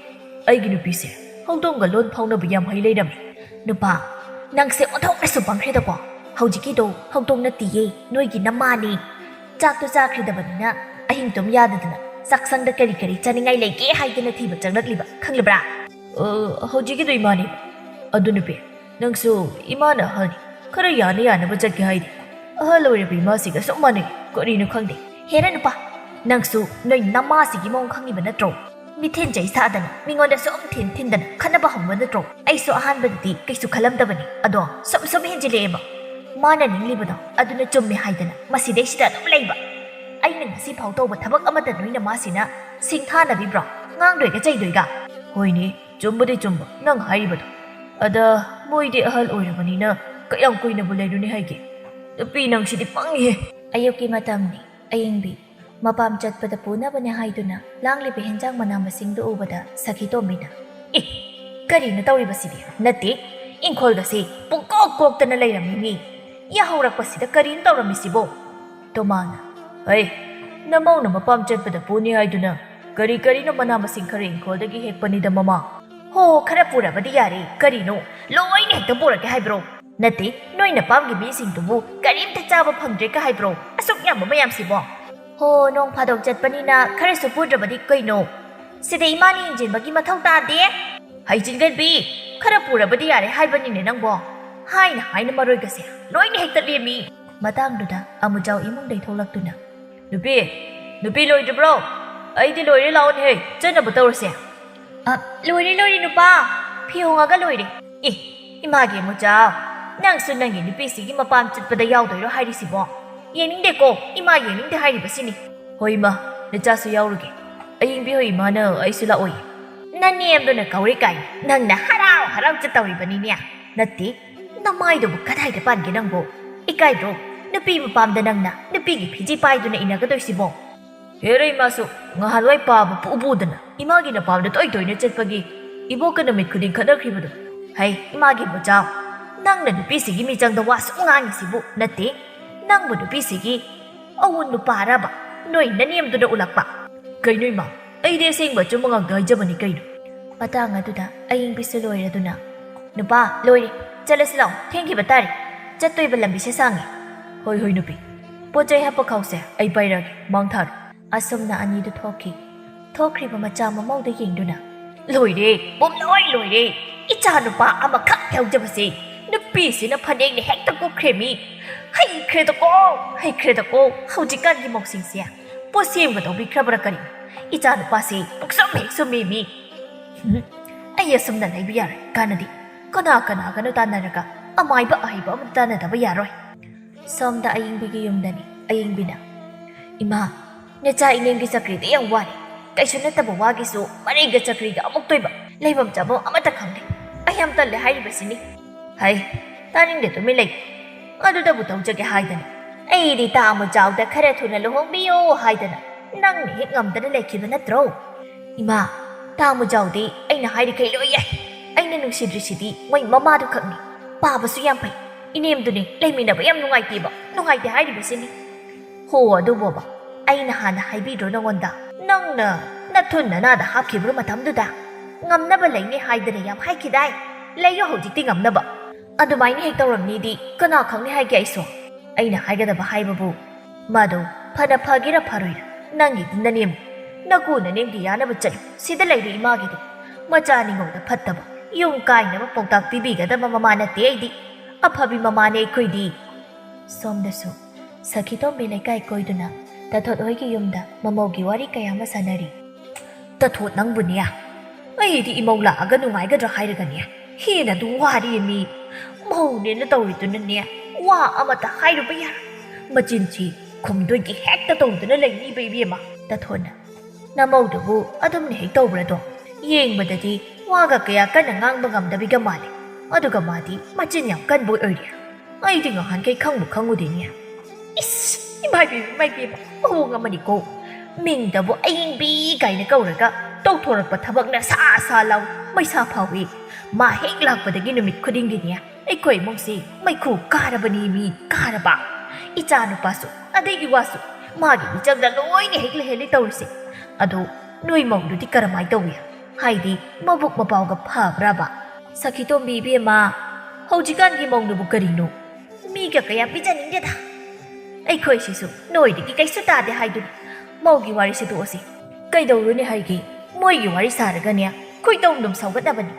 ꯑꯩꯒꯤ ꯅꯨꯄꯤꯁꯦ ꯍꯧꯗꯣꯡꯒ ꯂꯣꯟ ꯐꯥꯎꯅꯕ ꯌꯥꯝ ꯍꯩ ꯂꯩꯔꯝꯃꯤ꯫" "ꯅꯨꯄꯥ, ꯅꯪꯁꯦ ꯑꯣꯟꯊꯣꯛꯅꯁꯨ ꯄꯪꯈ꯭ꯔꯦꯗꯀꯣ꯫ ꯍꯧꯖꯤꯛꯀꯤꯗꯣ ꯍꯧꯗꯣꯡ ꯅꯠꯇꯤꯌꯦ, ꯅꯣꯏꯒꯤ ꯅꯃꯥꯅꯦ꯫ ꯆꯥꯛꯇꯣ ꯆꯥꯈ꯭ꯔꯤꯗꯕꯅꯤꯅ ꯑꯍꯤꯡ ꯇꯨꯝ ꯌꯥꯗꯗꯅ ꯆꯥꯛꯁꯪꯗ ꯀꯔꯤ ꯀꯔꯤ ꯆꯥꯅꯤꯡꯉꯥꯏ ꯂꯩꯒꯦ ꯍꯥꯏꯗꯅ ꯊꯤꯕ ꯆꯪꯂꯛꯂꯤꯕ, ꯈꯪꯂꯕ꯭ꯔꯥ?" "ꯑ, ꯍꯧꯖꯤꯛꯀꯤꯗꯣ ꯏꯃꯥꯅꯦ꯫" "ꯑꯗꯨ ꯅꯨꯄꯤ, ꯅꯪꯁꯨ ꯏꯃꯥꯅ ꯑꯍꯜꯅꯤ, ꯈꯔ ꯌꯥꯅ ꯌꯥꯅꯕ ꯆꯠꯀꯦ ꯍꯥꯏꯗꯦ꯫ ꯑꯍꯜ ꯑꯣꯏꯔꯕ ꯏꯃꯥꯁꯤꯒ ꯆꯞ ꯃꯥꯟꯅꯩ, ꯀꯔꯤꯅꯣ ꯈꯪꯗꯦ꯫" "ꯍꯦꯔꯥ ꯅꯨꯄꯥ, ꯅꯪꯁꯨ ꯅꯣꯏ ꯅꯃꯥꯁꯤꯒꯤ ꯃꯑꯣꯡ ꯈꯪꯉꯤꯕ ꯅꯠꯇ꯭ꯔꯣ? ꯃꯤꯊꯦꯟ ꯆꯩ ꯁꯥꯗꯅ, ꯃꯤꯉꯣꯟꯗ ꯁꯨꯝ ꯊꯤꯟ ꯊꯤꯟꯗꯅ ꯈꯠꯅꯕ ꯍꯧꯕ ꯅꯠꯇ꯭ꯔꯣ? ꯑꯩꯁꯨ ꯑꯍꯥꯟꯕꯗꯗꯤ ꯀꯩꯁꯨ ꯈꯜꯂꯝꯗꯕꯅꯤ, ꯑꯗꯣ ꯁꯨꯝ ꯁꯨꯝ ꯍꯦꯟꯖꯤꯜꯂꯛꯑꯦꯕ꯫ ꯃꯥꯅ ꯅꯤꯡꯂꯤꯕꯗꯣ ꯑꯗꯨꯅ ꯆꯨꯝꯃꯦ ꯍꯥꯏꯗꯅ ꯃꯁꯤꯗꯩꯁꯤꯗ ꯑꯗꯨꯝ ꯂꯩꯕ꯫ ꯑꯩꯅ ꯉꯁꯤ ꯐꯥꯎ ꯇꯧꯕ ꯊꯕꯛ ꯑꯃꯠꯇ ꯅꯣꯏ ꯅꯃꯥꯁꯤꯅ ꯁꯤꯡꯊꯥꯅꯕꯤꯕ꯭ꯔꯣ? ꯉꯥꯡꯗꯣꯏꯒ ꯆꯩꯗꯣꯏꯒ?" "ꯍꯣꯏꯅꯦ, ꯆꯨꯝꯕꯨꯗꯤ ꯆꯨꯝꯕ ꯅꯪ ꯍꯥꯏꯔꯤꯕꯗꯣ꯫ ꯑꯗ ꯃꯣꯏꯗꯤ ꯑꯍꯜ ꯑꯣꯏꯔꯕꯅꯤꯅ ꯀꯌꯥꯝ ꯀꯨꯏꯅꯕꯨ ꯂꯩꯔꯨꯅꯤ ꯍꯥꯏꯒꯦ? ꯅꯨꯄꯤ ꯅꯪꯁꯤꯗꯤ ꯄꯪꯉꯤꯍꯦ꯫" ꯑꯌꯨꯛꯀꯤ ꯃꯇꯝꯅꯤ꯫ ꯑꯌꯤꯡꯕꯤ ꯃꯄꯥꯝ ꯆꯠꯄꯗ ꯄꯨꯅꯕꯅꯦ ꯍꯥꯏꯗꯨꯅ ꯂꯥꯡꯂꯤꯕ ꯍꯦꯟꯖꯥꯡ ꯃꯅꯥ ꯃꯁꯤꯡꯗꯨ ꯎꯕꯗ ꯁꯈꯤꯇꯣꯝꯕꯤꯅ, "ꯑꯦ, ꯀꯔꯤꯅꯣ ꯇꯧꯔꯤꯕꯁꯤꯗꯤ? ꯅꯠꯇꯦ, ꯏꯪꯈꯣꯜꯒꯁꯤ ꯄꯨꯡꯀꯣꯛ ꯀꯣꯛꯇꯅ ꯂꯩꯔꯝꯃꯤꯅꯤ꯫ ꯌꯥꯍꯧꯔꯛꯄꯁꯤꯗ ꯀꯔꯤꯅꯣ ꯇꯧꯔꯝꯃꯤꯁꯤꯕꯣ?" ꯇꯣꯃꯥꯅ, "ꯍꯩ, ꯅꯃꯧꯅ ꯃꯄꯥꯝ ꯆꯠꯄꯗ ꯄꯨꯅꯤ ꯍꯥꯏꯗꯨꯅ ꯀꯔꯤ ꯀꯔꯤꯅꯣ ꯃꯅꯥ ꯃꯁꯤꯡ ꯈꯔ ꯏꯪꯈꯣꯜꯗꯒꯤ ꯍꯦꯛꯄꯅꯤꯗ, ꯃꯃꯥ꯫" "ꯍꯣ, ꯈꯔ ꯄꯨꯔꯕꯗꯤ ꯌꯥꯔꯦ꯫ ꯀꯔꯤꯅꯣ, ꯂꯣꯏꯅ ꯍꯦꯛꯇ ꯄꯨꯔꯛꯀꯦ ꯍꯥꯏꯕ꯭ꯔꯣ? ꯅꯠꯇꯦ, ꯅꯣꯏ ꯅꯄꯥꯝꯒꯤ ꯃꯤꯁꯤꯡꯗꯨꯕꯨ ꯀꯔꯤꯝꯇ ꯆꯥꯕ ꯐꯪꯗ꯭ꯔꯦ ꯀ ꯍꯥꯏꯕ꯭ꯔꯣ? ꯑꯁꯨꯛ ꯌꯥꯝꯕ ꯃꯌꯥꯝꯁꯤꯕꯣ?" "ꯍꯣ, ꯅꯣꯡ ꯐꯥꯗꯣꯛ ꯆꯠꯄꯅꯤꯅ ꯈꯔꯁꯨ ꯄꯨꯗ꯭ꯔꯕꯗꯤ ꯀꯩꯅꯣ? ꯁꯤꯗ ꯏꯃꯥꯅ ꯌꯦꯡꯁꯤꯟꯕꯒꯤ ꯃꯊꯧ ꯇꯥꯗꯦ꯫" "ꯍꯩꯖꯤꯟꯒꯟꯕꯤ, ꯈꯔ ꯄꯨꯔꯕꯗꯤ ꯌꯥꯔꯦ ꯍꯥꯏꯕꯅꯤꯅꯦ ꯅꯪꯕꯣ꯫ ꯍꯥꯏꯅ ꯍꯥꯏꯅ ꯃꯔꯣꯏꯒꯁꯦ ꯂꯣꯏꯅ ꯍꯦꯛꯇ ꯂꯦꯝꯃꯤ꯫" ꯃꯇꯥꯡꯗꯨꯗ ꯑꯃꯨꯖꯥꯎ ꯏꯃꯨꯡꯗꯩ ꯊꯣꯛꯂꯛꯇꯨꯅ, "ꯅꯨꯄꯤ, ꯅꯨꯄꯤ ꯂꯣꯏꯗ꯭ꯔꯤꯕ꯭ꯔꯣ? ꯑꯩꯗꯤ ꯂꯣꯏꯔꯦ, ꯂꯥꯛꯑꯣꯅꯦꯍꯦ, ꯆꯠꯅꯕ ꯇꯧꯔꯁꯦ꯫" ꯑ, ꯂꯣꯏꯔꯦ, ꯂꯣꯏꯔꯦ, ꯅꯨꯄꯥ꯫ ꯐꯤ ꯍꯣꯡꯉꯒ ꯂꯣꯏꯔꯦ꯫ ꯑꯦ, ꯏꯃꯥꯒꯤ ꯃꯨꯆꯥ, ꯅꯪꯁꯨ ꯅꯪꯒꯤ ꯅꯨꯄꯤꯁꯤꯒꯤ ꯃꯄꯥꯝ ꯆꯠꯄꯗ ꯌꯥꯎꯗꯣꯏꯔꯣ ꯍꯥꯏꯔꯤꯁꯤꯕꯣ? ꯌꯦꯡꯅꯤꯡꯗꯦꯀꯣ, ꯏꯃꯥ ꯌꯦꯡꯅꯤꯡꯗꯦ ꯍꯥꯏꯔꯤꯕꯁꯤꯅꯤ꯫ ꯍꯣꯏ, ꯏꯃꯥ, ꯅꯆꯥꯁꯨ ꯌꯥꯎꯔꯨꯒꯦ꯫ ꯑꯌꯤꯡꯕꯤ ꯍꯣꯏ ꯏꯃꯥꯅ ꯑꯩꯁꯨ ꯂꯥꯛꯑꯣꯏ꯫ ꯅꯅꯦꯝꯗꯨꯅ ꯀꯧꯔꯦ ꯀꯥꯏꯅ ꯅꯪꯅ ꯍꯔꯥꯎ ꯍꯔꯥꯎ ꯆꯠꯇꯧꯔꯤꯕꯅꯤꯅꯦ꯫ ꯅꯠꯇꯦ, ꯅꯃꯥꯏꯗꯨꯕꯨ ꯀꯗꯥꯏꯗ ꯄꯥꯟꯒꯦ ꯅꯪꯕꯨ? ꯏꯀꯥꯏꯗ꯭ꯔꯣ? ꯅꯨꯄꯤ ꯃꯄꯥꯝꯗ ꯅꯪꯅ ꯅꯨꯄꯤꯒꯤ ꯐꯤꯖꯤ ꯄꯥꯏꯗꯨꯅ ꯏꯟꯅꯒꯗꯣꯏꯁꯤꯕꯣ? ꯍꯦꯔꯩ ꯃꯥꯁꯨ ꯉꯍꯥꯟꯋꯥꯏ ꯄꯥꯕ ꯄꯨ ꯎꯄꯨꯗꯅ ꯏꯃꯥꯒꯤ ꯅꯄꯥꯝꯗ ꯇꯣꯏ ꯇꯣꯏꯅ ꯆꯠꯄꯒꯤ ꯏꯕꯣꯛꯀ ꯅꯨꯃꯤꯠ ꯈꯨꯗꯤꯡ ꯈꯠꯅꯈ꯭ꯔꯤꯕꯗꯣ꯫ ꯍꯩ, ꯏꯃꯥꯒꯤ ꯃꯆꯥ, ꯅꯪꯅ ꯅꯨꯄꯤꯁꯤꯒꯤ ꯃꯤꯆꯪꯗ ꯋꯥ ꯁꯨꯝ ꯉꯥꯡꯉꯤꯁꯤꯕꯨ? ꯅꯠꯇꯦ, ꯅꯪꯕꯨ ꯅꯨꯄꯤꯁꯤꯒꯤ ꯑꯋꯨꯟ ꯅꯨꯄꯥꯔꯕ ꯅꯣꯏ ꯅꯅꯦꯝꯗꯨꯅ ꯎꯠꯂꯛꯄ? ꯀꯩꯅꯣ ꯏꯃꯥ, ꯑꯩꯗꯤ ꯑꯁꯦꯡꯕ ꯑꯆꯨꯝꯕ ꯉꯥꯛꯇ ꯍꯥꯏꯖꯕꯅꯤ ꯀꯩꯅꯣ꯫ ꯃꯇꯥꯡ ꯑꯗꯨꯗ ꯑꯌꯤꯡꯕꯤꯁꯨ ꯂꯣꯏꯔꯗꯨꯅ, "ꯅꯨꯄꯥ, ꯂꯣꯏꯔꯦ, ꯆꯠꯂꯁꯤ ꯂꯥꯛꯑꯣ, ꯊꯦꯡꯈꯤꯕ ꯇꯥꯔꯦ꯫ ꯆꯠꯇꯣꯏꯕ ꯂꯝꯕꯤꯁꯦ ꯁꯥꯡꯉꯦ꯫" "ꯍꯣꯏ, ꯍꯣꯏ ꯅꯨꯄꯤ, ꯄꯣꯠ ꯆꯩ ꯍꯥꯞꯄ ꯈꯥꯎꯁꯦ ꯑꯩ ꯄꯥꯏꯔꯛꯑꯒꯦ, ꯃꯥꯡ ꯊꯥꯔꯣ꯫" ꯑꯁꯨꯝꯅ ꯑꯅꯤꯗꯨ ꯊꯣꯛꯈꯤ꯫ ꯊꯣꯛꯈ꯭ꯔꯤꯕ ꯃꯆꯥ ꯃꯃꯧꯗꯨ ꯌꯦꯡꯗꯨꯅ, "ꯂꯣꯏꯔꯦ, ꯄꯨꯝꯂꯣꯏ ꯂꯣꯏꯔꯦ꯫ ꯏꯆꯥ ꯅꯨꯄꯥ ꯑꯃꯈꯛ ꯌꯥꯎꯖꯕꯁꯦ ꯅꯨꯄꯤꯁꯤꯅ ꯐꯅꯦꯛꯅ ꯍꯦꯛꯇ ꯀꯨꯞꯈ꯭ꯔꯦꯃꯤ꯫ ꯍꯩꯈ꯭ꯔꯦꯗꯀꯣ, ꯍꯩꯈ꯭ꯔꯦꯗꯀꯣ ꯍꯧꯖꯤꯛꯀꯥꯟꯒꯤ ꯃꯧꯁꯤꯡꯁꯦ꯫ ꯄꯣꯠꯁꯦꯝꯒ ꯇꯧꯕꯤꯈ꯭ꯔꯕ꯭ꯔꯥ ꯀꯔꯤ? ꯏꯆꯥ ꯅꯨꯄꯥꯁꯦ ꯄꯨꯛꯁꯨꯝ ꯍꯦꯛ ꯁꯨꯝꯃꯦꯃꯤ꯫ ꯍꯨꯝ, ꯑꯩ ꯑꯁꯨꯝꯅ ꯂꯩꯕ ꯌꯥꯔꯣꯏ, ꯀꯥꯟꯅꯗꯦ꯫ ꯀꯅꯥ ꯀꯅꯥꯒꯅꯣ ꯇꯥꯟꯅꯔꯒ ꯑꯃꯥꯏꯕ ꯑꯍꯩꯕ ꯑꯃ ꯇꯥꯟꯅꯗꯕ ꯌꯥꯔꯣꯏ꯫" ꯁꯣꯝꯗ ꯑꯌꯤꯡꯕꯤꯒꯤ ꯌꯨꯝꯗꯅꯤ꯫ ꯑꯌꯤꯡꯕꯤꯅ, "ꯏꯃꯥ, ꯅꯆꯥ ꯏꯅꯦꯝꯒꯤ ꯆꯀ꯭ꯔꯤꯗꯤ ꯌꯥꯝ ꯋꯥꯔꯦ꯫ ꯀꯩꯁꯨ ꯅꯠꯇꯕ ꯋꯥꯒꯤꯁꯨ ꯃꯔꯩꯒ ꯆꯀ꯭ꯔꯤꯒ ꯑꯃꯨꯛꯇꯣꯏꯕ꯫ ꯂꯩꯐꯝ ꯆꯥꯐꯝ ꯑꯃꯠꯇ ꯈꯪꯗꯦ꯫ ꯑꯩ ꯌꯥꯝ ꯇꯜꯂꯦ ꯍꯥꯏꯔꯤꯕꯁꯤꯅꯤ꯫" "ꯍꯩ, ꯇꯥꯅꯤꯡꯗꯦ, ꯇꯨꯃꯤꯟ ꯂꯩ꯫ ꯑꯗꯨꯗꯕꯨ ꯇꯧꯖꯒꯦ ꯍꯥꯏꯗꯅ꯫ ꯑꯩꯗꯤ ꯇꯥꯃꯨ ꯆꯥꯎꯗ ꯈꯔ ꯊꯨꯅ ꯂꯨꯍꯣꯡꯕꯤꯌꯨ ꯍꯥꯏꯗꯅ ꯅꯪꯅ ꯍꯦꯛ ꯉꯝꯗꯅ ꯂꯩꯈꯤꯕ ꯅꯠꯇ꯭ꯔꯣ?" "ꯏꯃꯥ, ꯇꯥꯃꯨ ꯆꯥꯎꯗꯤ ꯑꯩꯅ ꯍꯥꯏꯔꯤꯈꯩ ꯂꯣꯏ ꯌꯥꯏ꯫ ꯑꯩꯅ ꯅꯨꯡꯁꯤꯗ꯭ꯔꯤꯁꯤꯗꯤ ꯃꯣꯏ ꯃꯃꯥꯗꯨ ꯈꯛꯅꯤ꯫ ꯄꯥꯕꯁꯨ ꯌꯥꯝ ꯐꯩ꯫ ꯏꯅꯦꯝꯗꯨꯅꯤ ꯂꯩꯃꯤꯟꯅꯕ ꯌꯥꯝ ꯅꯨꯡꯉꯥꯏꯇꯦꯕ, ꯅꯨꯡꯉꯥꯏꯇꯦ ꯍꯥꯏꯔꯤꯕꯁꯤꯅꯤ꯫" "ꯍꯣ, ꯑꯗꯨꯕꯣꯕ, ꯑꯩꯅ ꯍꯥꯟꯅ ꯍꯥꯏꯕꯤꯗ꯭ꯔꯣ ꯅꯉꯣꯟꯗ? ꯅꯪꯅ ꯅꯊꯨꯟ ꯅꯅꯥꯗ ꯍꯥꯞꯈꯤꯕ ꯃꯇꯝꯗꯨꯗ ꯉꯝꯅꯕ ꯂꯩꯅꯤ ꯍꯥꯏꯗꯅ ꯌꯥꯝ ꯍꯥꯏꯈꯤꯗꯥꯏ? ꯂꯩꯌꯣ ꯍꯧꯖꯤꯛꯇꯤ ꯉꯝꯅꯕ꯫ ꯑꯗꯨꯃꯥꯏꯅ ꯍꯦꯛ ꯇꯧꯔꯝꯅꯤꯗꯤ ꯀꯅꯥ ꯈꯪꯅꯤ ꯍꯥꯏꯒꯦ ꯑꯩꯁꯨ?" "ꯑꯩꯅ ꯍꯥꯏꯒꯗꯕ ꯍꯥꯏꯕꯕꯨ, ꯃꯥꯗꯣ ꯐꯅ ꯐꯒꯦꯔꯥ ꯐꯔꯣꯏꯔꯥ, ꯅꯪꯒꯤꯗꯤ ꯅꯅꯦꯝ, ꯅꯀꯨ ꯅꯅꯦꯝꯒꯤ ꯌꯥꯅꯕ ꯆꯠꯂꯨ꯫ ꯁꯤꯗ ꯂꯩꯔꯤ ꯏꯃꯥꯒꯤꯗꯤ꯫ ꯃꯆꯥ ꯅꯤꯉꯧꯗ ꯐꯠꯇꯕ, ꯌꯨꯝ ꯀꯥꯏꯅꯕ ꯄꯥꯎꯇꯥꯛ ꯄꯤꯕꯤꯒꯗꯕ ꯃꯃꯥ ꯅꯠꯇꯦ ꯑꯩꯗꯤ꯫ ꯑꯐꯕꯤ ꯃꯃꯥꯅꯦ ꯑꯩꯈꯣꯏꯗꯤ꯫" ꯁꯣꯝꯗꯁꯨ ꯁꯈꯤꯇꯣꯝꯕꯤ ꯂꯩꯀꯥꯏ ꯀꯣꯏꯗꯨꯅ ꯇꯊꯣꯠ ꯍꯣꯏꯒꯤ ꯌꯨꯝꯗ ꯃꯃꯧꯒꯤ ꯋꯥꯔꯤ ꯀꯌꯥ ꯑꯃ ꯁꯥꯟꯅꯔꯤ꯫ "ꯇꯊꯣꯠ, ꯅꯪꯕꯨꯅꯦ, ꯑꯩꯗꯤ ꯏꯃꯧ ꯂꯥꯛꯑꯒ ꯅꯨꯡꯉꯥꯏꯒꯗ꯭ꯔꯥ ꯍꯥꯏꯔꯒꯅꯦ, ꯍꯦꯟꯅ ꯑꯗꯨꯝ ꯋꯥꯔꯤ ꯃꯤ꯫ ꯃꯧꯅꯦꯅ ꯇꯧꯔꯤꯗꯨꯅꯅꯦ, ꯋꯥ ꯑꯃꯇ ꯍꯥꯏꯔꯨꯕ ꯌꯥꯔꯣꯏ꯫ ꯃꯆꯤꯟꯁꯤ ꯈꯨꯝꯗꯣꯏꯒꯤ ꯍꯦꯛꯇ ꯇꯧꯗꯨꯅ ꯂꯩꯅꯤꯕ ꯏꯕꯦꯝꯃ꯫ ꯇꯥꯊꯣꯟꯅ, "ꯅꯃꯧꯗꯨꯕꯨ ꯑꯗꯨꯝꯅ ꯍꯦꯛ ꯇꯧꯕ꯭ꯔꯗꯣ? ꯌꯦꯡꯕꯗꯗꯤ ꯋꯥꯒ ꯀꯌꯥ ꯀꯟꯅ ꯉꯥꯡꯕ ꯉꯝꯗꯕꯤꯒ ꯃꯥꯜꯂꯤ꯫ ꯑꯗꯨꯒ ꯃꯥꯗꯤ ꯃꯆꯤꯟ ꯌꯥꯝ ꯀꯟꯕ ꯑꯣꯏꯔꯤ꯫ ꯑꯩꯗꯤ ꯉꯍꯥꯟꯈꯩ ꯈꯪꯕꯨ ꯈꯪꯉꯨꯗꯦꯅꯦ꯫ ꯏꯁ, ꯏꯃꯥꯏꯕꯦꯝ, ꯏꯃꯥꯏꯕꯦꯝ, ꯃꯑꯣꯡ ꯑꯃꯅꯤꯀꯣ꯫ ꯃꯤꯡꯗꯕꯨ ꯑꯌꯤꯡꯕꯤ ꯀꯥꯏꯅ ꯀꯧꯔꯒ ꯇꯧꯊꯣꯔꯛꯄ ꯊꯕꯛꯅ ꯁꯥ ꯁꯥ ꯂꯥꯎ ꯃꯩꯁꯥ ꯐꯥꯎꯏ꯫ ꯃꯥ ꯍꯦꯛ ꯂꯥꯛꯄꯗꯒꯤ ꯅꯨꯃꯤꯠ ꯈꯨꯗꯤꯡꯒꯤꯅꯦ ꯑꯩꯈꯣꯏ ꯏꯃꯨꯡꯁꯤ ꯃꯩꯈꯨ ꯀꯥꯔꯕꯅꯤ ꯃꯤ ꯀꯥꯔꯕ꯫ ꯏꯆꯥ ꯅꯨꯄꯥꯁꯨ ꯑꯗꯩ ꯏꯋꯥꯁꯨ ꯃꯥꯒꯤ ꯃꯤꯆꯪꯗ ꯂꯣꯏꯅ ꯍꯦꯛ ꯂꯩꯍꯜꯂꯤ ꯇꯧꯔꯤꯁꯦ꯫ ꯑꯗꯣ ꯅꯣꯏ ꯃꯧꯗꯨꯗꯤ ꯀꯔꯝꯍꯥꯏ ꯇꯧꯏ? ꯍꯥꯏꯗꯤ ꯃꯕꯨꯛ ꯃꯄꯥꯎꯒ ꯐꯕ꯭ꯔꯕ?" "ꯁꯈꯤꯇꯣꯝꯕꯤ ꯏꯕꯦꯝꯃ, ꯍꯧꯖꯤꯛꯀꯥꯟꯒꯤ ꯃꯧꯅꯕꯨ ꯀꯔꯤꯅꯣ? ꯃꯤꯒ ꯀꯌꯥ ꯄꯤꯖꯅꯤꯡꯗꯦꯗ꯫ ꯑꯩꯈꯣꯏꯁꯤꯁꯨ ꯅꯣꯏꯗꯒꯤ ꯀꯩꯁꯨ ꯇꯥꯗꯦ ꯍꯥꯏꯗꯨꯅꯤ꯫ ꯃꯧꯒꯤ ꯋꯥꯔꯤꯁꯦ ꯇꯣꯛꯑꯁꯤ꯫ ꯀꯩꯗꯧꯔꯨꯅꯤ ꯍꯥꯏꯒꯦ? ꯃꯣꯏꯒꯤ ꯋꯥꯔꯤ ꯁꯥꯔꯒꯅꯦ ꯈꯣꯏꯗꯧ ꯑꯗꯨꯝ ꯁꯧꯒꯠꯅꯕꯅꯤ꯫"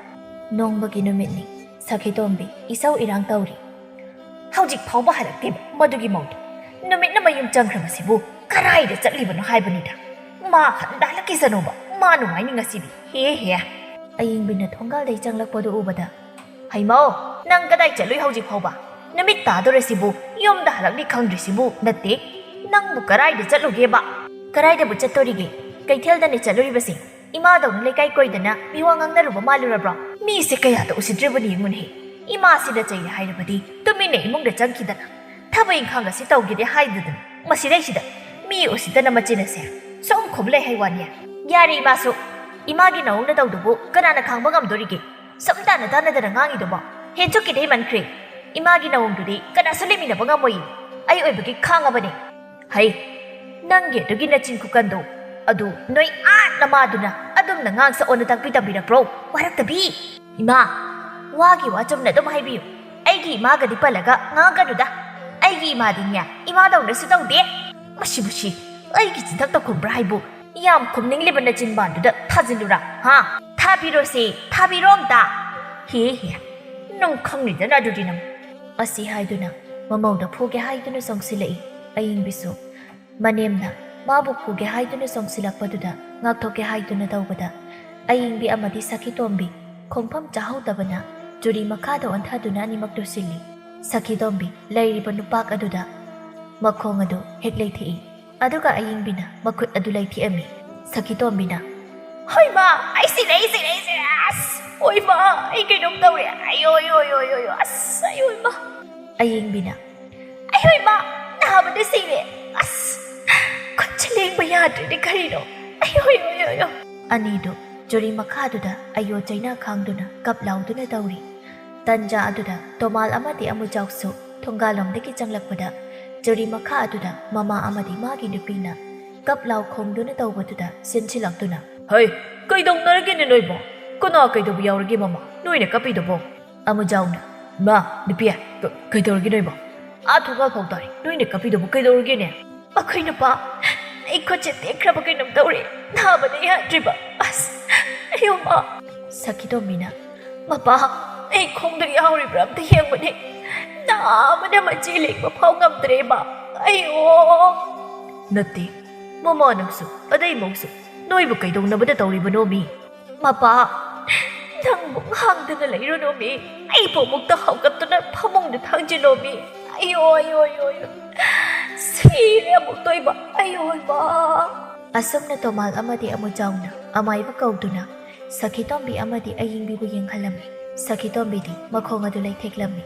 ꯅꯣꯡꯃꯒꯤ ꯅꯨꯃꯤꯠꯅꯤ꯫ ꯁꯈꯤꯇꯣꯝꯕꯤ ꯏꯁꯧ ꯏꯔꯥꯡ ꯇꯧꯔꯤ꯫ "ꯍꯧꯖꯤꯛ ꯐꯥꯎꯕ ꯍꯜꯂꯛꯇꯦꯕ ꯃꯗꯨꯒꯤ ꯃꯧꯗꯣ꯫ ꯅꯨꯃꯤꯠꯅ ꯃꯌꯨꯝ ꯆꯪꯈ꯭ꯔꯕꯁꯤꯕꯨ ꯀꯔꯥꯏꯗ ꯆꯠꯂꯤꯕꯅꯣ ꯍꯥꯏꯕꯅꯤꯗ꯫ ꯃꯥ ꯍꯟꯗ ꯍꯜꯂꯛꯈꯤꯁꯅꯣꯕ꯫ ꯃꯥ ꯅꯨꯡꯉꯥꯏꯅꯤ ꯉꯁꯤꯗꯤ꯫ ꯍꯦ ꯍꯦ꯫" ꯑꯌꯤꯡꯕꯤꯅ ꯊꯣꯡꯒꯥꯜꯗꯩ ꯆꯪꯂꯛꯄꯗꯨ ꯎꯕꯗ, "ꯍꯩꯃꯧ, ꯅꯪ ꯀꯗꯥꯏ ꯆꯠꯂꯨꯏ ꯍꯧꯖꯤꯛ ꯐꯥꯎꯕ? ꯅꯨꯃꯤꯠ ꯇꯥꯗꯣꯔꯦꯁꯤꯕꯨ, ꯌꯨꯝꯗ ꯍꯜꯂꯛꯅꯤ ꯈꯪꯗ꯭ꯔꯤꯁꯤꯕꯨ꯫ ꯅꯠꯇꯦ, ꯅꯪꯕꯨ ꯀꯔꯥꯏꯗ ꯆꯠꯂꯨꯒꯦꯕ?" "ꯀꯔꯥꯏꯗꯕꯨ ꯆꯠꯇꯣꯔꯤꯒꯦ? ꯀꯩꯊꯦꯜꯗꯅꯦ ꯆꯠꯂꯨꯔꯤꯕꯁꯦ꯫ ꯏꯃꯥꯗꯧꯅ ꯂꯩꯀꯥꯏ ꯀꯣꯏꯗꯅ ꯃꯤꯋꯥ ꯉꯥꯡꯅꯔꯨꯕ ꯃꯥꯜꯂꯨꯔꯕ꯭ꯔꯣ? ꯃꯤꯁꯦ ꯀꯌꯥꯗ ꯎꯁꯤꯠꯇ꯭ꯔꯤꯕꯅꯤ ꯌꯦꯡꯉꯨꯅꯦꯍꯦ꯫ ꯏꯃꯥꯁꯤꯗ ꯆꯩꯔꯦ ꯍꯥꯏꯔꯕꯗꯤ ꯇꯨꯃꯤꯟꯅ ꯏꯃꯨꯡꯗ ꯆꯪꯈꯤꯗꯅ ꯊꯕꯛ ꯏꯪꯈꯥꯡ ꯑꯁꯤ ꯇꯧꯒꯦꯗꯤ ꯍꯥꯏꯗꯗꯅ ꯃꯁꯤꯗꯩꯁꯤꯗ ꯃꯤ ꯎꯁꯤꯠꯇꯅ ꯃꯆꯤꯟ ꯑꯁꯦ ꯁꯨꯝ ꯈꯨꯝ ꯂꯩ ꯍꯥꯏ ꯋꯥꯅꯤ꯫ ꯌꯥꯔꯦ ꯏꯃꯥꯁꯨ, ꯏꯃꯥꯒꯤ ꯅꯑꯣꯡ ꯅꯇꯧꯗꯨꯕꯨ ꯀꯅꯥꯅ ꯈꯥꯡꯕ ꯉꯝꯗꯣꯔꯤꯒꯦ? ꯁꯨꯝ ꯇꯥꯅ ꯇꯥꯅꯗꯅ ꯉꯥꯡꯉꯤꯗꯨꯕꯣ ꯍꯦꯟꯆꯨꯛꯀꯤꯗꯤ ꯍꯦꯟꯃꯟꯈ꯭ꯔꯦ꯫ ꯏꯃꯥꯒꯤ ꯅꯑꯣꯡꯗꯨꯗꯤ ꯀꯅꯥꯁꯨ ꯂꯩꯃꯤꯟꯅꯕ ꯉꯝꯃꯣꯏꯌꯦ꯫ ꯑꯩ ꯑꯣꯏꯕꯒꯤ ꯈꯥꯡꯉꯕꯅꯦ꯫ ꯍꯩ, ꯅꯪꯒꯤ ꯑꯗꯨꯒꯤ ꯅꯆꯤꯟ ꯈꯨꯀꯟꯗꯣ ꯑꯗꯨ ꯅꯣꯏ ꯑꯥ ꯅꯃꯥꯗꯨꯅ ꯑꯗꯨꯝꯅ ꯉꯥꯡ ꯁꯛꯑꯣꯅ ꯇꯥꯛꯄꯤ ꯇꯝꯕꯤꯔꯛꯄ꯭ꯔꯣ? ꯋꯥꯔꯛꯇꯕꯤ!" "ꯏꯃꯥ, ꯋꯥꯒꯤ ꯋꯥ ꯆꯨꯝꯅ ꯑꯗꯨꯝ ꯍꯥꯏꯕꯤꯌꯨ꯫ ꯑꯩꯒꯤ ꯏꯃꯥꯒꯗꯤ ꯄꯜꯂꯒ ꯉꯥꯡꯉꯛꯀꯅꯨꯗ꯫ ꯑꯩꯒꯤ ꯏꯃꯥꯗꯤꯅꯦ, ꯏꯃꯥꯗꯧꯅꯁꯨ ꯇꯧꯗꯦ꯫" "ꯃꯁꯤꯕꯨ ꯁꯤ, ꯑꯩꯒꯤ ꯆꯤꯟꯊꯛꯇ ꯈꯨꯝꯕ꯭ꯔꯥ ꯍꯥꯏꯕꯨ? ꯌꯥꯝ ꯈꯨꯝꯅꯤꯡꯂꯤꯕ ꯅꯆꯤꯟꯕꯥꯟꯗꯨꯗ ꯊꯥꯖꯤꯜꯂꯨꯔꯥ, ꯍꯥ? ꯊꯥꯕꯤꯔꯣꯁꯦ, ꯊꯥꯕꯤꯔꯣ ꯑꯝꯇ!" "ꯍꯦ ꯍꯦ, ꯅꯪ ꯈꯪꯅꯤꯗꯅ ꯑꯗꯨꯗꯤ ꯅꯪ꯫" ꯑꯁꯤ ꯍꯥꯏꯗꯨꯅ ꯃꯃꯧꯗ ꯐꯨꯒꯦ ꯍꯥꯏꯗꯨꯅ ꯆꯣꯡꯁꯤꯜꯂꯛꯏ꯫ ꯑꯌꯤꯡꯕꯤꯁꯨ ꯃꯅꯦꯝꯅ ꯃꯥꯕꯨ ꯐꯨꯒꯦ ꯍꯥꯏꯗꯨꯅ ꯆꯣꯡꯁꯤꯜꯂꯛꯄꯗꯨꯗ ꯉꯥꯛꯊꯣꯛꯀꯦ ꯍꯥꯏꯗꯨꯅ ꯇꯧꯕꯗ, ꯑꯌꯤꯡꯕꯤ ꯑꯃꯗꯤ ꯁꯈꯤꯇꯣꯝꯕꯤ ꯈꯣꯡꯐꯝ ꯆꯥꯍꯧꯗꯕꯅ ꯆꯨꯔꯤ ꯃꯈꯥꯗ ꯑꯣꯟꯊꯗꯨꯅ ꯑꯅꯤꯃꯛ ꯇꯨꯁꯤꯜꯂꯤ꯫ ꯁꯈꯤꯇꯣꯝꯕꯤ ꯂꯩꯔꯤꯕ ꯅꯨꯄꯥꯛ ꯑꯗꯨꯗ ꯃꯈꯣꯡ ꯑꯗꯨ ꯍꯦꯛ ꯂꯩꯊꯦꯛꯏ꯫ ꯑꯗꯨꯒ ꯑꯌꯤꯡꯕꯤꯅ ꯃꯈꯨꯠ ꯑꯗꯨ ꯂꯩꯊꯦꯛꯑꯝꯃꯤ꯫ ꯁꯈꯤꯇꯣꯝꯕꯤꯅ, "ꯍꯣꯏ ꯃꯥ, ꯑꯩ ꯁꯤꯔꯦ, ꯑꯩ ꯁꯤꯔꯦ, ꯑꯩ ꯁꯤꯔꯦ, ꯑꯁ! ꯍꯣꯏ ꯃꯥ, ꯑꯩ ꯀꯩꯅꯣꯝ ꯇꯧꯔꯦ, ꯑꯌꯣ, ꯑꯌꯣ, ꯑꯌꯣ, ꯑꯌꯣ, ꯑꯌꯣ, ꯑꯁ, ꯑꯌꯣ ꯃꯥ!" ꯑꯌꯤꯡꯕꯤꯅ, "ꯑꯌꯣ ꯃꯥ, ꯅꯥꯕꯅ ꯁꯤꯔꯦ, ꯑꯁ! ꯈꯨꯠꯁꯦ ꯂꯦꯡꯕ ꯌꯥꯗ꯭ꯔꯦꯅꯦ, ꯀꯔꯤꯅꯣ? ꯑꯌꯣ, ꯑꯌꯣ, ꯑꯌꯣ, ꯑꯌꯣ!" ꯑꯅꯤꯗꯨ ꯆꯨꯔꯤ ꯃꯈꯥꯗꯨꯗ ꯑꯌꯣ ꯆꯩꯅꯥ ꯈꯥꯡꯗꯨꯅ ꯀꯞ ꯂꯥꯎꯗꯨꯅ ꯇꯧꯔꯤ꯫ ꯇꯟꯖꯥ ꯑꯗꯨꯗ ꯇꯣꯃꯥꯜ ꯑꯃꯗꯤ ꯑꯃꯨꯖꯥꯎꯁꯨ ꯊꯣꯡꯒꯥꯜꯂꯣꯝꯗꯒꯤ ꯆꯪꯂꯛꯄꯗ ꯆꯨꯔꯤ ꯃꯈꯥ ꯑꯗꯨꯗ ꯃꯃꯥ ꯑꯃꯗꯤ ꯃꯥꯒꯤ ꯅꯨꯄꯤꯅ ꯀꯞ ꯂꯥꯎ ꯈꯣꯡꯗꯨꯅ ꯇꯧꯕꯗꯨꯗ ꯆꯦꯟꯁꯤꯜꯂꯛꯇꯨꯅ, "ꯍꯩ, ꯀꯩꯗꯧꯅꯔꯒꯦꯅꯦ ꯅꯣꯏꯕꯣ? ꯀꯅꯥ ꯀꯩꯗꯧꯕ ꯌꯥꯎꯔꯒꯦ ꯃꯃꯥ? ꯅꯣꯏꯅ ꯀꯞꯄꯤꯗꯨꯕꯣ?" ꯑꯃꯨꯖꯥꯎꯅ, "ꯃꯥ, ꯅꯨꯄꯤ, ꯀ-, ꯀꯩꯗꯧꯔꯒꯦ ꯅꯣꯏꯕꯣ? ꯑꯥ ꯊꯣꯡꯒꯥꯜ ꯐꯥꯎ ꯇꯥꯔꯦ, ꯅꯣꯏꯅ ꯀꯞꯄꯤꯗꯨꯕꯨ ꯀꯩꯗꯧꯔꯒꯦꯅꯦ?" "ꯑꯩꯈꯣꯏ ꯅꯨꯄꯥ, ꯑꯩ ꯈꯨꯠꯁꯦ ꯇꯦꯛꯈ꯭ꯔꯕ ꯀꯩꯅꯣꯝ ꯇꯧꯔꯦ, ꯅꯥꯕꯅ ꯌꯥꯗ꯭ꯔꯤꯕ, ꯑꯁ, ꯑꯌꯣ ꯃꯥ!" ꯁꯈꯤꯇꯣꯝꯕꯤꯅ, "ꯃꯄꯥ, ꯑꯩ ꯈꯣꯡꯗ ꯌꯥꯎꯔꯤꯕ꯭ꯔꯥ ꯑꯝꯇ ꯌꯦꯡꯕꯅꯦ, ꯅꯥꯕꯅ ꯃꯆꯦ ꯂꯦꯡꯕ ꯐꯥꯎ ꯉꯝꯗ꯭ꯔꯦ ꯃꯥ, ꯑꯌꯣ!" "ꯅꯠꯇꯦ, ꯃꯃꯥ ꯅꯪꯁꯨ, ꯑꯗꯩ ꯃꯧꯁꯨ, ꯅꯣꯏꯕꯨ ꯀꯩꯗꯧꯅꯕꯗ ꯇꯧꯔꯤꯕꯅꯣ ꯃꯤ?" "ꯃꯄꯥ, ꯅꯪꯕꯨ ꯉꯥꯡꯗꯅ ꯂꯩꯔꯨꯅꯨ ꯃꯤ, ꯑꯩꯕꯨ ꯑꯃꯨꯛꯇ ꯍꯧꯒꯠꯇꯨꯅ ꯐꯃꯨꯡꯗ ꯊꯥꯡꯖꯤꯜꯂꯣ ꯃꯤ, ꯑꯌꯣ, ꯑꯌꯣ, ꯑꯌꯣ, ꯑꯌꯣ, ꯁꯤꯔꯦ ꯑꯃꯨꯛꯇꯣꯏꯕ, ꯑꯌꯣ ꯏꯃꯥ!" ꯑꯁꯨꯝꯅ ꯇꯣꯃꯥꯜ ꯑꯃꯗꯤ ꯑꯃꯨꯖꯥꯎꯅ ꯑꯃꯥꯏꯕ ꯀꯧꯗꯨꯅ ꯁꯈꯤꯇꯣꯝꯕꯤ ꯑꯃꯗꯤ ꯑꯌꯤꯡꯕꯤꯕꯨ ꯌꯦꯡꯍꯜꯂꯝꯃꯤ꯫ ꯁꯈꯤꯇꯣꯝꯕꯤꯗꯤ ꯃꯈꯣꯡ ꯑꯗꯨ ꯂꯩꯊꯦꯛꯂꯝꯃꯤ,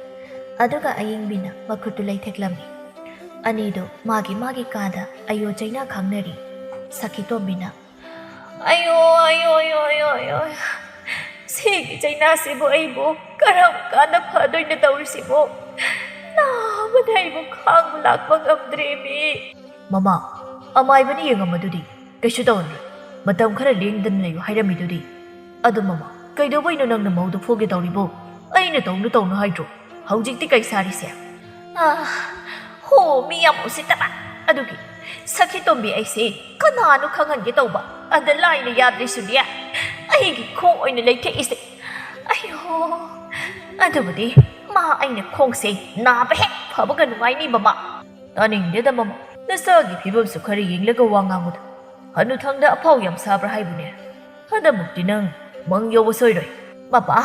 ꯑꯗꯨꯒ ꯑꯌꯤꯡꯕꯤꯅ ꯃꯈꯨꯠꯇꯨ ꯂꯩꯊꯦꯛꯂꯝꯃꯤ꯫ ꯑꯅꯤꯗꯨ ꯃꯥꯒꯤ ꯃꯥꯒꯤ ꯀꯥꯗ ꯑꯌꯣ ꯆꯩꯅꯥ ꯈꯥꯡꯅꯔꯤ꯫ ꯁꯈꯤꯇꯣꯝꯕꯤꯅ, "ꯑꯌꯣ, ꯑꯌꯣ, ꯑꯌꯣ, ꯑꯌꯣ, ꯑꯌꯣ, ꯁꯤꯒꯤ ꯆꯩꯅꯥꯁꯤꯕꯨ ꯑꯩꯕꯨ ꯀꯔꯝ ꯀꯥꯟꯗ ꯐꯗꯣꯏꯅꯣ ꯇꯧꯔꯤꯁꯤꯕꯨ? ꯅꯥꯕꯅ ꯑꯩꯕꯨ ꯈꯥꯡꯕ ꯂꯥꯛꯄ ꯉꯝꯗ꯭ꯔꯦꯃꯤ!" "ꯃꯃꯥ, ꯑꯃꯥꯏꯕꯅ ꯌꯦꯡꯉꯝꯕꯗꯨꯗꯤ ꯀꯩꯁꯨ ꯇꯧꯔꯝꯂꯣꯏ, ꯃꯇꯝ ꯈꯔ ꯂꯦꯡꯗꯅ ꯂꯩꯌꯨ ꯍꯥꯏꯔꯝꯃꯤꯗꯨꯗꯤ꯫ ꯑꯗꯨ ꯃꯃꯥ, ꯀꯩꯗꯧꯕꯩꯅꯣ ꯅꯪꯅ ꯃꯧꯗ ꯐꯨꯒꯦ ꯇꯧꯔꯤꯕꯣ? ꯑꯩꯅ ꯇꯧꯅꯨ ꯇꯧꯅꯨ ꯍꯥꯏꯗ꯭ꯔꯣ? ꯍꯧꯖꯤꯛꯇꯤ ꯀꯩ ꯁꯥꯔꯤꯁꯦ?" "ꯑꯥ, ꯍꯣ, ꯃꯤ ꯌꯥꯝ ꯎꯁꯤꯠꯇꯕ! ꯑꯗꯨꯒꯤ ꯁꯈꯤꯇꯣꯝꯕꯤ ꯑꯩꯁꯦ ꯀꯅꯥꯅꯣ ꯈꯪꯍꯟꯒꯦ ꯇꯧꯕ, ꯑꯗ ꯂꯥꯏꯅ ꯌꯥꯗ꯭ꯔꯤꯁꯨꯅꯦ, ꯑꯩꯒꯤ ꯈꯣꯡ ꯑꯣꯏꯅ ꯂꯩꯊꯦꯛꯏꯁꯦ꯫ ꯑꯌꯣ, ꯑꯗꯨꯕꯨꯗꯤ ꯃꯥ ꯑꯩꯅ ꯈꯣꯡꯁꯦ ꯅꯥꯕ ꯍꯦꯛ ꯐꯕꯒ ꯅꯨꯡꯉꯥꯏꯅꯤ ꯃꯃꯥ!" "ꯇꯥꯅꯤꯡꯗꯦꯗ ꯃꯃꯥ, ꯅꯆꯥꯒꯤ ꯐꯤꯕꯝꯁꯨ ꯈꯔ ꯌꯦꯡꯂꯒ ꯋꯥ ꯉꯥꯡꯉꯨꯗ꯫ ꯍꯅꯨꯊꯪꯗ ꯑꯐꯥꯎ ꯌꯥꯝ ꯁꯥꯕ꯭ꯔꯥ ꯍꯥꯏꯕꯅꯦ?" ꯍꯟꯗꯛꯃꯨꯛꯇꯤ ꯅꯪ ꯃꯪ ꯌꯧꯕ ꯁꯣꯏꯔꯣꯏ꯫ ꯃꯄꯥ,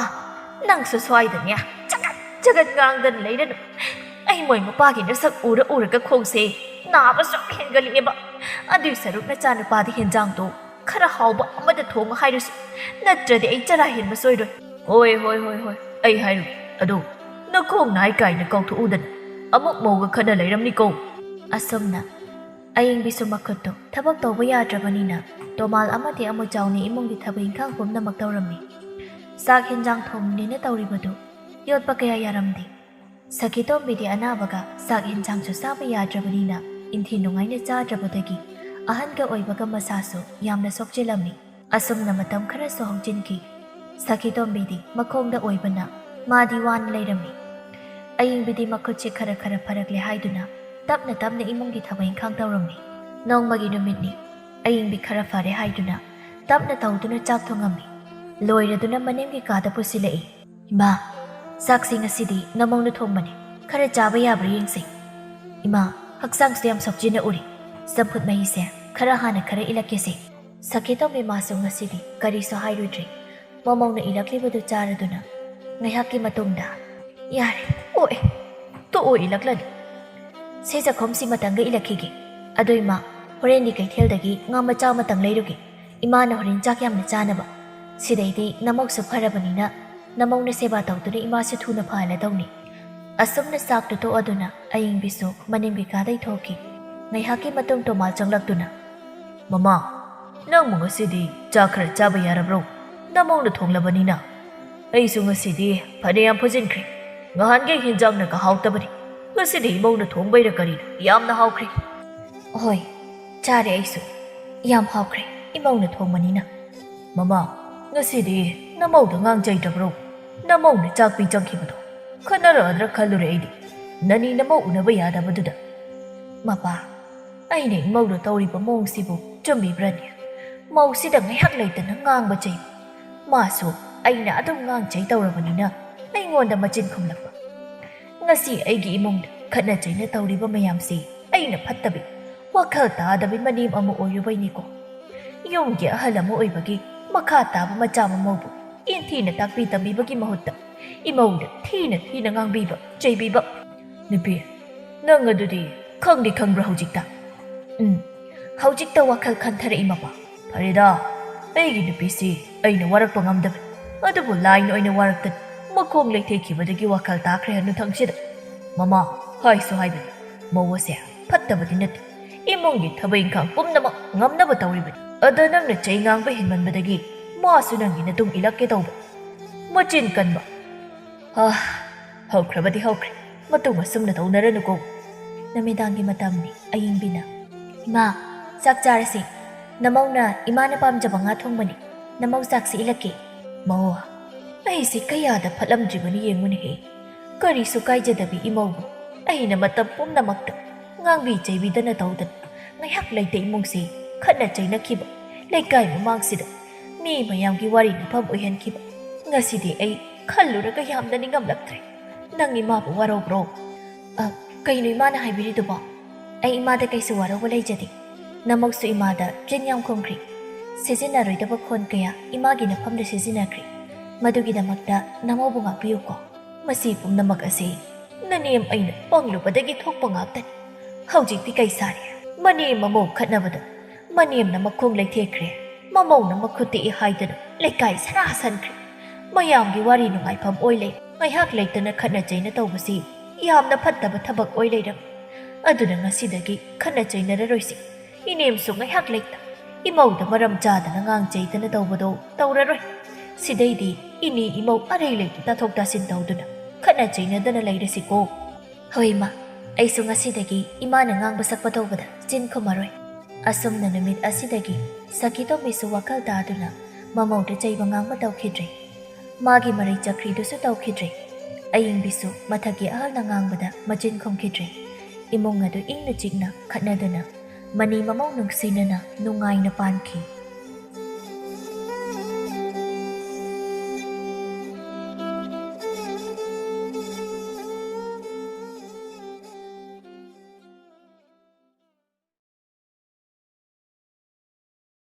ꯅꯪꯁꯨ ꯁ꯭ꯋꯥꯏꯗꯅꯦ ꯆꯒꯠ ꯆꯒꯠ ꯉꯥꯡꯗꯅ ꯂꯩꯔꯅꯨ꯫ ꯑꯩ ꯃꯣꯏ ꯃꯄꯥꯒꯤ ꯅꯁꯛ ꯎꯔ ꯎꯔꯒ ꯈꯣꯡꯁꯦ ꯅꯥꯕ ꯁꯨꯝ ꯍꯦꯟꯒꯠꯂꯛꯑꯦꯕ꯫ ꯑꯗꯨꯏ ꯁꯔꯨꯛ ꯅꯆꯥꯅꯨꯄꯥꯗ ꯍꯦꯟꯖꯥꯡꯗꯣ ꯈꯔ ꯍꯥꯎꯕ ꯑꯃꯗ ꯊꯣꯡꯉꯨ ꯍꯥꯏꯔꯨꯁꯤ, ꯅꯠꯇ꯭ꯔꯗꯤ ꯑꯩ ꯆꯔꯥ ꯍꯦꯟꯕ ꯁꯣꯏꯔꯣꯏ꯫ ꯍꯣꯏ, ꯍꯣꯏ, ꯍꯣꯏ, ꯍꯣꯏ, ꯑꯩ ꯍꯥꯏꯔꯨꯒꯦ꯫ ꯑꯗꯣ ꯅꯈꯣꯡ ꯅꯥꯏ ꯀꯥꯏꯅ ꯀꯥꯎꯊꯣꯛꯎꯗꯅ, ꯑꯃꯨꯛ ꯃꯧꯒ ꯈꯠꯅ ꯂꯩꯔꯝꯅꯤꯀꯣ꯫ ꯑꯁꯨꯝꯅ ꯑꯌꯤꯡꯕꯤꯁꯨ ꯃꯈꯨꯠꯇꯣ ꯊꯕꯛ ꯇꯧꯕ ꯌꯥꯗ꯭ꯔꯕꯅꯤꯅ ꯇꯣꯃꯥꯜ ꯑꯃꯗꯤ ꯑꯃꯨꯆꯥꯎꯅꯤ ꯏꯃꯨꯡꯒꯤ ꯊꯕꯛ ꯏꯪꯈꯥꯡ ꯄꯨꯝꯅꯃꯛ ꯇꯧꯔꯝꯃꯤ꯫ ꯆꯥꯛ ꯍꯦꯟꯖꯥꯡ ꯊꯣꯡꯅꯦꯅ ꯇꯧꯔꯤꯕꯗꯨ ꯌꯣꯠꯄ ꯀꯌꯥ ꯌꯥꯔꯝꯗꯦ꯫ ꯁꯈꯤꯇꯣꯝꯕꯤꯗꯤ ꯑꯅꯥꯕꯒ ꯆꯥꯛ ꯍꯦꯟꯖꯥꯡꯁꯨ ꯆꯥꯕ ꯌꯥꯗ꯭ꯔꯕꯅꯤꯅ ꯏꯟꯊꯤ ꯅꯨꯡꯉꯥꯏꯅ ꯆꯥꯗ꯭ꯔꯕꯗꯒꯤ ꯑꯍꯟꯒ ꯑꯣꯏꯕꯒ ꯃꯁꯥꯁꯨ ꯌꯥꯝꯅ ꯁꯣꯛꯆꯤꯜꯂꯝꯃꯤ꯫ ꯑꯁꯨꯝꯅ ꯃꯇꯝ ꯈꯔꯁꯨ ꯍꯧꯖꯤꯟꯈꯤ꯫ ꯁꯈꯤꯇꯣꯝꯕꯤꯗꯤ ꯃꯈꯣꯡꯗ ꯑꯣꯏꯕꯅ ꯃꯥꯗꯤ ꯋꯥꯅ ꯂꯩꯔꯝꯃꯤ꯫ ꯑꯌꯤꯡꯕꯤꯗꯤ ꯃꯈꯨꯠꯁꯦ ꯈꯔ ꯈꯔ ꯐꯔꯛꯂꯦ ꯍꯥꯏꯗꯨꯅ ꯇꯞꯅ ꯇꯞꯅ ꯏꯃꯨꯡꯒꯤ ꯊꯕꯛ ꯏꯪꯈꯥꯡ ꯇꯧꯔꯝꯃꯤ꯫ ꯅꯣꯡꯃꯒꯤ ꯅꯨꯃꯤꯠꯅꯤ꯫ ꯑꯌꯤꯡꯕꯤ ꯈꯔ ꯐꯔꯦ ꯍꯥꯏꯗꯨꯅ ꯇꯞꯅ ꯇꯧꯗꯨꯅ ꯆꯥꯛ ꯊꯣꯡꯉꯝꯃꯤ꯫ ꯂꯣꯏꯔꯗꯨꯅ ꯃꯅꯤꯡꯒꯤ ꯀꯥꯗ ꯄꯨꯁꯤꯜꯂꯛꯏ꯫ "ꯏꯃꯥ, ꯆꯥꯛꯁꯤ ꯉꯁꯤꯗꯤ ꯅꯃꯧꯅ ꯊꯣꯡꯕꯅꯤ, ꯈꯔ ꯆꯥꯕ ꯌꯥꯕ꯭ꯔꯥ ꯌꯦꯡꯁꯦ꯫ ꯏꯃꯥ, ꯍꯛꯆꯥꯡꯁꯨ ꯌꯥꯝ ꯁꯣꯛꯆꯤꯟꯅ ꯎꯔꯤ꯫ ꯆꯝꯐꯨꯠ ꯃꯍꯤꯁꯦ ꯈꯔ ꯍꯥꯟꯅ ꯈꯔ ꯏꯜꯂꯛꯀꯦꯁꯦ꯫" ꯁꯈꯤꯇꯣꯝꯕꯤ ꯃꯥꯁꯨ ꯉꯁꯤꯗꯤ ꯀꯔꯤꯁꯨ ꯍꯥꯏꯔꯨꯗ꯭ꯔꯦ꯫ ꯃꯃꯧꯅ ꯏꯜꯂꯛꯂꯤꯕꯗꯨ ꯆꯥꯔꯗꯨꯅ ꯉꯥꯏꯍꯥꯛꯀꯤ ꯃꯇꯨꯡꯗ, "ꯌꯥꯔꯦ, ꯑꯣꯛꯑꯦ, ꯇꯣꯛꯑꯣ ꯏꯜꯂꯛꯂꯅꯨ꯫ ꯁꯦ ꯆꯥꯛꯈꯨꯝꯁꯤ ꯃꯇꯪꯒ ꯏꯜꯂꯛꯈꯤꯒꯦ꯫ ꯑꯗꯣ ꯏꯃꯥ, ꯍꯣꯔꯦꯟꯗꯤ ꯀꯩꯊꯦꯜꯗꯒꯤ ꯉꯥ ꯃꯆꯥ ꯑꯃꯇꯪ ꯂꯩꯔꯨꯒꯦ꯫ ꯏꯃꯥꯅ ꯍꯣꯔꯦꯟ ꯆꯥꯛ ꯌꯥꯝꯅ ꯆꯥꯅꯕ꯫ ꯁꯤꯗꯩꯗꯤ ꯅꯃꯧꯁꯨ ꯐꯔꯕꯅꯤꯅ ꯅꯃꯧꯅ ꯁꯦꯕꯥ ꯇꯧꯗꯨꯅ ꯏꯃꯥꯁꯨ ꯊꯨꯅ ꯐꯍꯜꯂꯗꯧꯅꯤ꯫" ꯑꯁꯨꯝꯅ ꯆꯥꯛꯇꯨ ꯇꯣꯛꯑꯗꯨꯅ ꯑꯌꯤꯡꯕꯤꯁꯨ ꯃꯅꯤꯡꯒꯤ ꯀꯥꯗꯩ ꯊꯣꯛꯈꯤ꯫ ꯉꯥꯏꯍꯥꯛꯀꯤ ꯃꯇꯨꯡ ꯇꯣꯃꯥꯜ ꯆꯪꯂꯛꯇꯨꯅ, "ꯃꯃꯥ, ꯅꯪꯕꯨ ꯉꯁꯤꯗꯤ ꯆꯥꯛ ꯈꯔ ꯆꯥꯕ ꯌꯥꯔꯕ꯭ꯔꯣ? ꯅꯃꯧꯅ ꯊꯣꯡꯂꯕꯅꯤꯅ꯫ ꯑꯩꯁꯨ ꯉꯁꯤꯗꯤ ꯐꯅꯌꯥꯝ ꯐꯨꯖꯤꯟꯈ꯭ꯔꯦ꯫ ꯉꯍꯥꯟꯒꯩ ꯍꯦꯟꯖꯥꯡꯅꯒ ꯍꯥꯎꯇꯕꯅꯤ꯫ ꯉꯁꯤꯗꯤ ꯏꯃꯧꯅ ꯊꯣꯡꯕꯩꯔ ꯀꯔꯤꯅꯣ, ꯌꯥꯝꯅ ꯍꯥꯎꯈ꯭ꯔꯦ꯫" "ꯍꯣꯏ, ꯆꯥꯔꯦ ꯑꯩꯁꯨ꯫ ꯌꯥꯝ ꯍꯥꯎꯈ꯭ꯔꯦ ꯏꯃꯧꯅ ꯊꯣꯡꯕꯅꯤꯅ꯫" "ꯃꯃꯥ, ꯉꯁꯤꯗꯤ ꯅꯃꯧꯗ ꯉꯥꯡꯖꯩꯗ꯭ꯔꯕ꯭ꯔꯣ? ꯅꯃꯧꯅ ꯆꯥꯛ ꯄꯤ ꯆꯪꯈꯤꯕꯗꯣ ꯈꯠꯅꯔꯛꯑꯗ꯭ꯔꯥ ꯈꯜꯂꯨꯔꯦ ꯑꯩꯗꯤ, ꯅꯅꯤ ꯅꯃꯧ ꯎꯅꯕ ꯌꯥꯗꯕꯗꯨꯗ꯫" "ꯃꯄꯥ, ꯑꯩꯅ ꯏꯃꯧꯗ ꯇꯧꯔꯤꯕ ꯃꯑꯣꯡꯁꯤꯕꯨ ꯆꯨꯝꯃꯤꯕ꯭ꯔꯅꯦ? ꯃꯧꯁꯤꯗ ꯉꯥꯏꯍꯥꯛ ꯂꯩꯇꯅ ꯉꯥꯡꯕ ꯆꯩꯕ꯫ ꯃꯥꯁꯨ ꯑꯩꯅ ꯑꯗꯨꯝ ꯉꯥꯡ ꯆꯩ ꯇꯧꯔꯕꯅꯤꯅ ꯑꯩꯉꯣꯟꯗ ꯃꯆꯤꯟ ꯈꯨꯝꯂꯛꯄ꯫ ꯉꯁꯤ ꯑꯩꯒꯤ ꯏꯃꯨꯡꯗ ꯈꯠꯅ ꯆꯩꯅ ꯇꯧꯔꯤꯕ ꯃꯌꯥꯝꯁꯤ ꯑꯩꯅ ꯐꯠꯇꯕꯤ, ꯋꯥꯈꯜ ꯇꯥꯗꯕꯤ ꯃꯅꯦꯝ ꯑꯃ ꯑꯣꯏꯔꯨꯕꯩꯅꯤꯀꯣ꯫ ꯌꯨꯝꯒꯤ ꯑꯍꯜ ꯑꯃ ꯑꯣꯏꯕꯒꯤ ꯃꯈꯥ ꯇꯥꯕ ꯃꯆꯥ ꯃꯃꯧꯕꯨ ꯏꯟꯊꯤꯅ ꯇꯥꯛꯄꯤ ꯇꯝꯕꯤꯕꯒꯤ ꯃꯍꯨꯠꯇ ꯏꯃꯧꯗ ꯊꯤꯅ ꯊꯤꯅ ꯉꯥꯡꯕꯤꯕ, ꯆꯩꯕꯤꯕ꯫ "ꯅꯨꯄꯤ, ꯅꯪ ꯑꯗꯨꯗꯤ ꯈꯪꯗꯤ ꯈꯪꯕ꯭ꯔꯥ ꯍꯧꯖꯤꯛꯇ?" "ꯎꯝ, ꯍꯧꯖꯤꯛꯇ ꯋꯥꯈꯜ ꯈꯟꯊꯔꯛꯏ ꯃꯄꯥ꯫ ꯐꯔꯦꯗ, ꯑꯩꯒꯤ ꯅꯨꯄꯤꯁꯤ ꯑꯩꯅ ꯋꯥꯔꯛꯄ ꯉꯝꯗꯕꯅꯤ꯫ ꯑꯗꯨꯕꯨ ꯂꯥꯏꯅ ꯑꯣꯏꯅ ꯋꯥꯔꯛꯇꯅ ꯃꯈꯣꯡ ꯂꯩꯊꯦꯛꯈꯤꯕꯗꯒꯤ ꯋꯥꯈꯜ ꯇꯥꯈ꯭ꯔꯦ ꯍꯅꯨꯊꯪꯁꯤꯗ꯫ ꯃꯃꯥ, ꯍꯥꯏꯁꯨ ꯍꯥꯏꯕꯅꯤ, ꯃꯧ ꯑꯁꯦ ꯐꯠꯇꯕꯗꯤ ꯅꯠꯇꯦ꯫ ꯏꯃꯨꯡꯒꯤ ꯊꯕꯛ ꯏꯪꯈꯥꯡ ꯄꯨꯝꯅꯃꯛ ꯉꯝꯅꯕ ꯇꯧꯔꯤꯕꯅꯤ꯫ ꯑꯗ ꯅꯪꯅ ꯆꯩ ꯉꯥꯡꯕ ꯍꯦꯟꯃꯟꯕꯗꯒꯤ ꯃꯥꯁꯨ ꯅꯪꯒꯤ ꯅꯇꯨꯡ ꯏꯜꯂꯛꯀꯦ ꯇꯧꯕ꯫ ꯃꯆꯤꯟ ꯀꯟꯕ꯫ ꯍꯥ, ꯍꯧꯈ꯭ꯔꯕꯗꯤ ꯍꯧꯈ꯭ꯔꯦ꯫ ꯃꯇꯨꯡ ꯑꯁꯨꯝꯅ ꯇꯧꯅꯔꯅꯨꯀꯣ꯫" "ꯅꯨꯃꯤꯗꯥꯡꯒꯤ ꯃꯇꯝꯅꯤ, ꯑꯌꯤꯡꯕꯤꯅ꯫" "ꯏꯃꯥ, ꯆꯥꯛ ꯆꯥꯔꯁꯤ꯫ ꯅꯃꯧꯅ ꯏꯃꯥꯅ ꯄꯥꯝꯖꯕ ꯉꯥ ꯊꯣꯡꯕꯅꯤ꯫ ꯅꯃꯧ ꯆꯥꯛꯁꯤ ꯏꯜꯂꯛꯀꯦ꯫" "ꯃꯧ, ꯑꯩꯁꯤ ꯀꯌꯥꯗ ꯐꯠꯂꯝꯗ꯭ꯔꯤꯕꯅꯤ ꯌꯦꯡꯉꯨꯅꯦꯍꯦ꯫ ꯀꯔꯤꯁꯨ ꯀꯥꯏꯖꯗꯕꯤ ꯏꯃꯧꯕꯨ ꯑꯩꯅ ꯃꯇꯝ ꯄꯨꯝꯅꯃꯛꯇ ꯉꯥꯡꯕꯤ ꯆꯩꯕꯤꯗꯅ ꯇꯧꯗꯅ ꯉꯥꯏꯍꯥꯛ ꯂꯩꯇ ꯏꯃꯨꯡꯁꯤ ꯈꯠꯅ ꯆꯩꯅꯈꯤꯕ, ꯂꯩꯀꯥꯏ ꯃꯃꯥꯡꯁꯤꯗ ꯃꯤ ꯃꯌꯥꯝꯒꯤ ꯋꯥꯔꯤ ꯅꯐꯝ ꯑꯣꯏꯍꯟꯈꯤꯕ꯫ ꯉꯁꯤꯗꯤ ꯑꯩ ꯈꯜꯂꯨꯔꯒ ꯌꯥꯝꯅ ꯅꯤꯡꯉꯝꯂꯛꯇ꯭ꯔꯦ꯫ ꯅꯪ ꯏꯃꯥꯕꯨ ꯋꯥꯔꯧꯕ꯭ꯔꯣ?" "ꯑ, ꯀꯩꯅꯣ ꯏꯃꯥꯅ ꯍꯥꯏꯕꯤꯔꯤꯗꯨꯕꯣ? ꯑꯩ ꯏꯃꯥꯗ ꯀꯩꯁꯨ ꯋꯥꯔꯧꯕ ꯂꯩꯖꯗꯦ꯫ ꯅꯃꯧꯁꯨ ꯏꯃꯥꯗ ꯆꯤꯟ ꯌꯥꯝ ꯈꯨꯝꯈ꯭ꯔꯦ꯫ ꯁꯤꯖꯤꯟꯅꯔꯣꯏꯗꯕ ꯈꯣꯟ ꯀꯌꯥ ꯏꯃꯥꯒꯤ ꯅꯐꯝꯗ ꯁꯤꯖꯤꯟꯅꯈ꯭ꯔꯦ꯫ ꯃꯗꯨꯒꯤꯗꯃꯛꯇ ꯅꯃꯧꯕꯨ ꯉꯥꯛꯄꯤꯌꯨꯀꯣ꯫" "ꯃꯁꯤ ꯄꯨꯝꯅꯃꯛ ꯑꯁꯤ ꯅꯅꯦꯝ ꯑꯩꯅ ꯄꯪꯂꯨꯕꯗꯒꯤ ꯊꯣꯛꯄ ꯉꯥꯛꯇꯅꯤ꯫ ꯍꯧꯖꯤꯛꯇꯤ ꯀꯩ ꯁꯥꯔꯦ? ꯃꯅꯦꯝ ꯃꯃꯧ ꯈꯠꯅꯕꯗ ꯃꯅꯦꯝꯅ ꯃꯈꯣꯡ ꯂꯩꯊꯦꯛꯈ꯭ꯔꯦ, ꯃꯃꯧꯅ ꯃꯈꯨꯠ ꯇꯦꯛꯏ ꯍꯥꯏꯗꯅ ꯂꯩꯀꯥꯏ ꯁꯔꯥ ꯁꯟꯈ꯭ꯔꯦ꯫ ꯃꯌꯥꯝꯒꯤ ꯋꯥꯔꯤ ꯅꯨꯡꯉꯥꯏꯐꯝ ꯑꯣꯏ ꯂꯩ꯫ ꯉꯥꯏꯍꯥꯛ ꯂꯩꯇꯅ ꯈꯠꯅ ꯆꯩꯅ ꯇꯧꯕꯁꯤ ꯌꯥꯝꯅ ꯐꯠꯇꯕ ꯊꯕꯛ ꯑꯣꯏ ꯂꯩꯔꯝꯃꯤ꯫ ꯑꯗꯨꯅ ꯉꯁꯤꯗꯒꯤ ꯈꯠꯅ ꯆꯩꯅꯔꯔꯣꯏꯁꯤ꯫ ꯏꯅꯦꯝꯁꯨ ꯉꯥꯏꯍꯥꯛ ꯂꯩꯇ ꯏꯃꯧꯗ ꯃꯔꯝ ꯆꯥꯗꯅ ꯉꯥꯡ ꯆꯩꯗꯅ ꯇꯧꯕꯗꯣ ꯇꯧꯔꯔꯣꯏ꯫ ꯁꯤꯗꯩꯗꯤ ꯏꯅꯦ ꯏꯃꯧ ꯑꯔꯩ ꯂꯩꯇ ꯇꯥꯊꯣꯛ ꯇꯥꯁꯤꯟ ꯇꯧꯗꯨꯅ ꯈꯠꯅ ꯆꯩꯅꯗꯅ ꯂꯩꯔꯁꯤꯀꯣ꯫" "ꯍꯣꯏ ꯏꯃꯥ, ꯑꯩꯁꯨ ꯉꯁꯤꯗꯒꯤ ꯏꯃꯥꯅ ꯉꯥꯡꯕ ꯁꯛꯄ ꯇꯧꯕꯗ ꯆꯤꯟ ꯈꯨꯝꯃꯔꯣꯏ꯫" ꯑꯁꯨꯝꯅ ꯅꯨꯃꯤꯠ ꯑꯁꯤꯗꯒꯤ ꯁꯈꯤꯇꯣꯝꯕꯤꯁꯨ ꯋꯥꯈꯜ ꯇꯥꯗꯨꯅ ꯃꯃꯧꯗ ꯆꯩꯕ ꯉꯥꯡꯕ ꯇꯧꯈꯤꯗ꯭ꯔꯦ꯫ ꯃꯥꯒꯤ ꯃꯔꯩ ꯆꯀ꯭ꯔꯤꯗꯨꯁꯨ ꯇꯧꯈꯤꯗ꯭ꯔꯦ꯫ ꯑꯌꯤꯡꯕꯤꯁꯨ ꯃꯊꯛꯀꯤ ꯑꯍꯜꯅ ꯉꯥꯡꯕꯗ ꯃꯆꯤꯟ ꯈꯨꯝꯈꯤꯗ꯭ꯔꯦ꯫ ꯏꯃꯨꯡ ꯑꯗꯨ ꯏꯪꯅ ꯆꯤꯛꯅ ꯈꯠꯅꯗꯨꯅ ꯃꯅꯤ ꯃꯃꯧ ꯅꯨꯡꯁꯤꯅꯅ ꯅꯨꯡꯉꯥꯏꯅ ꯄꯥꯟꯈꯤ꯫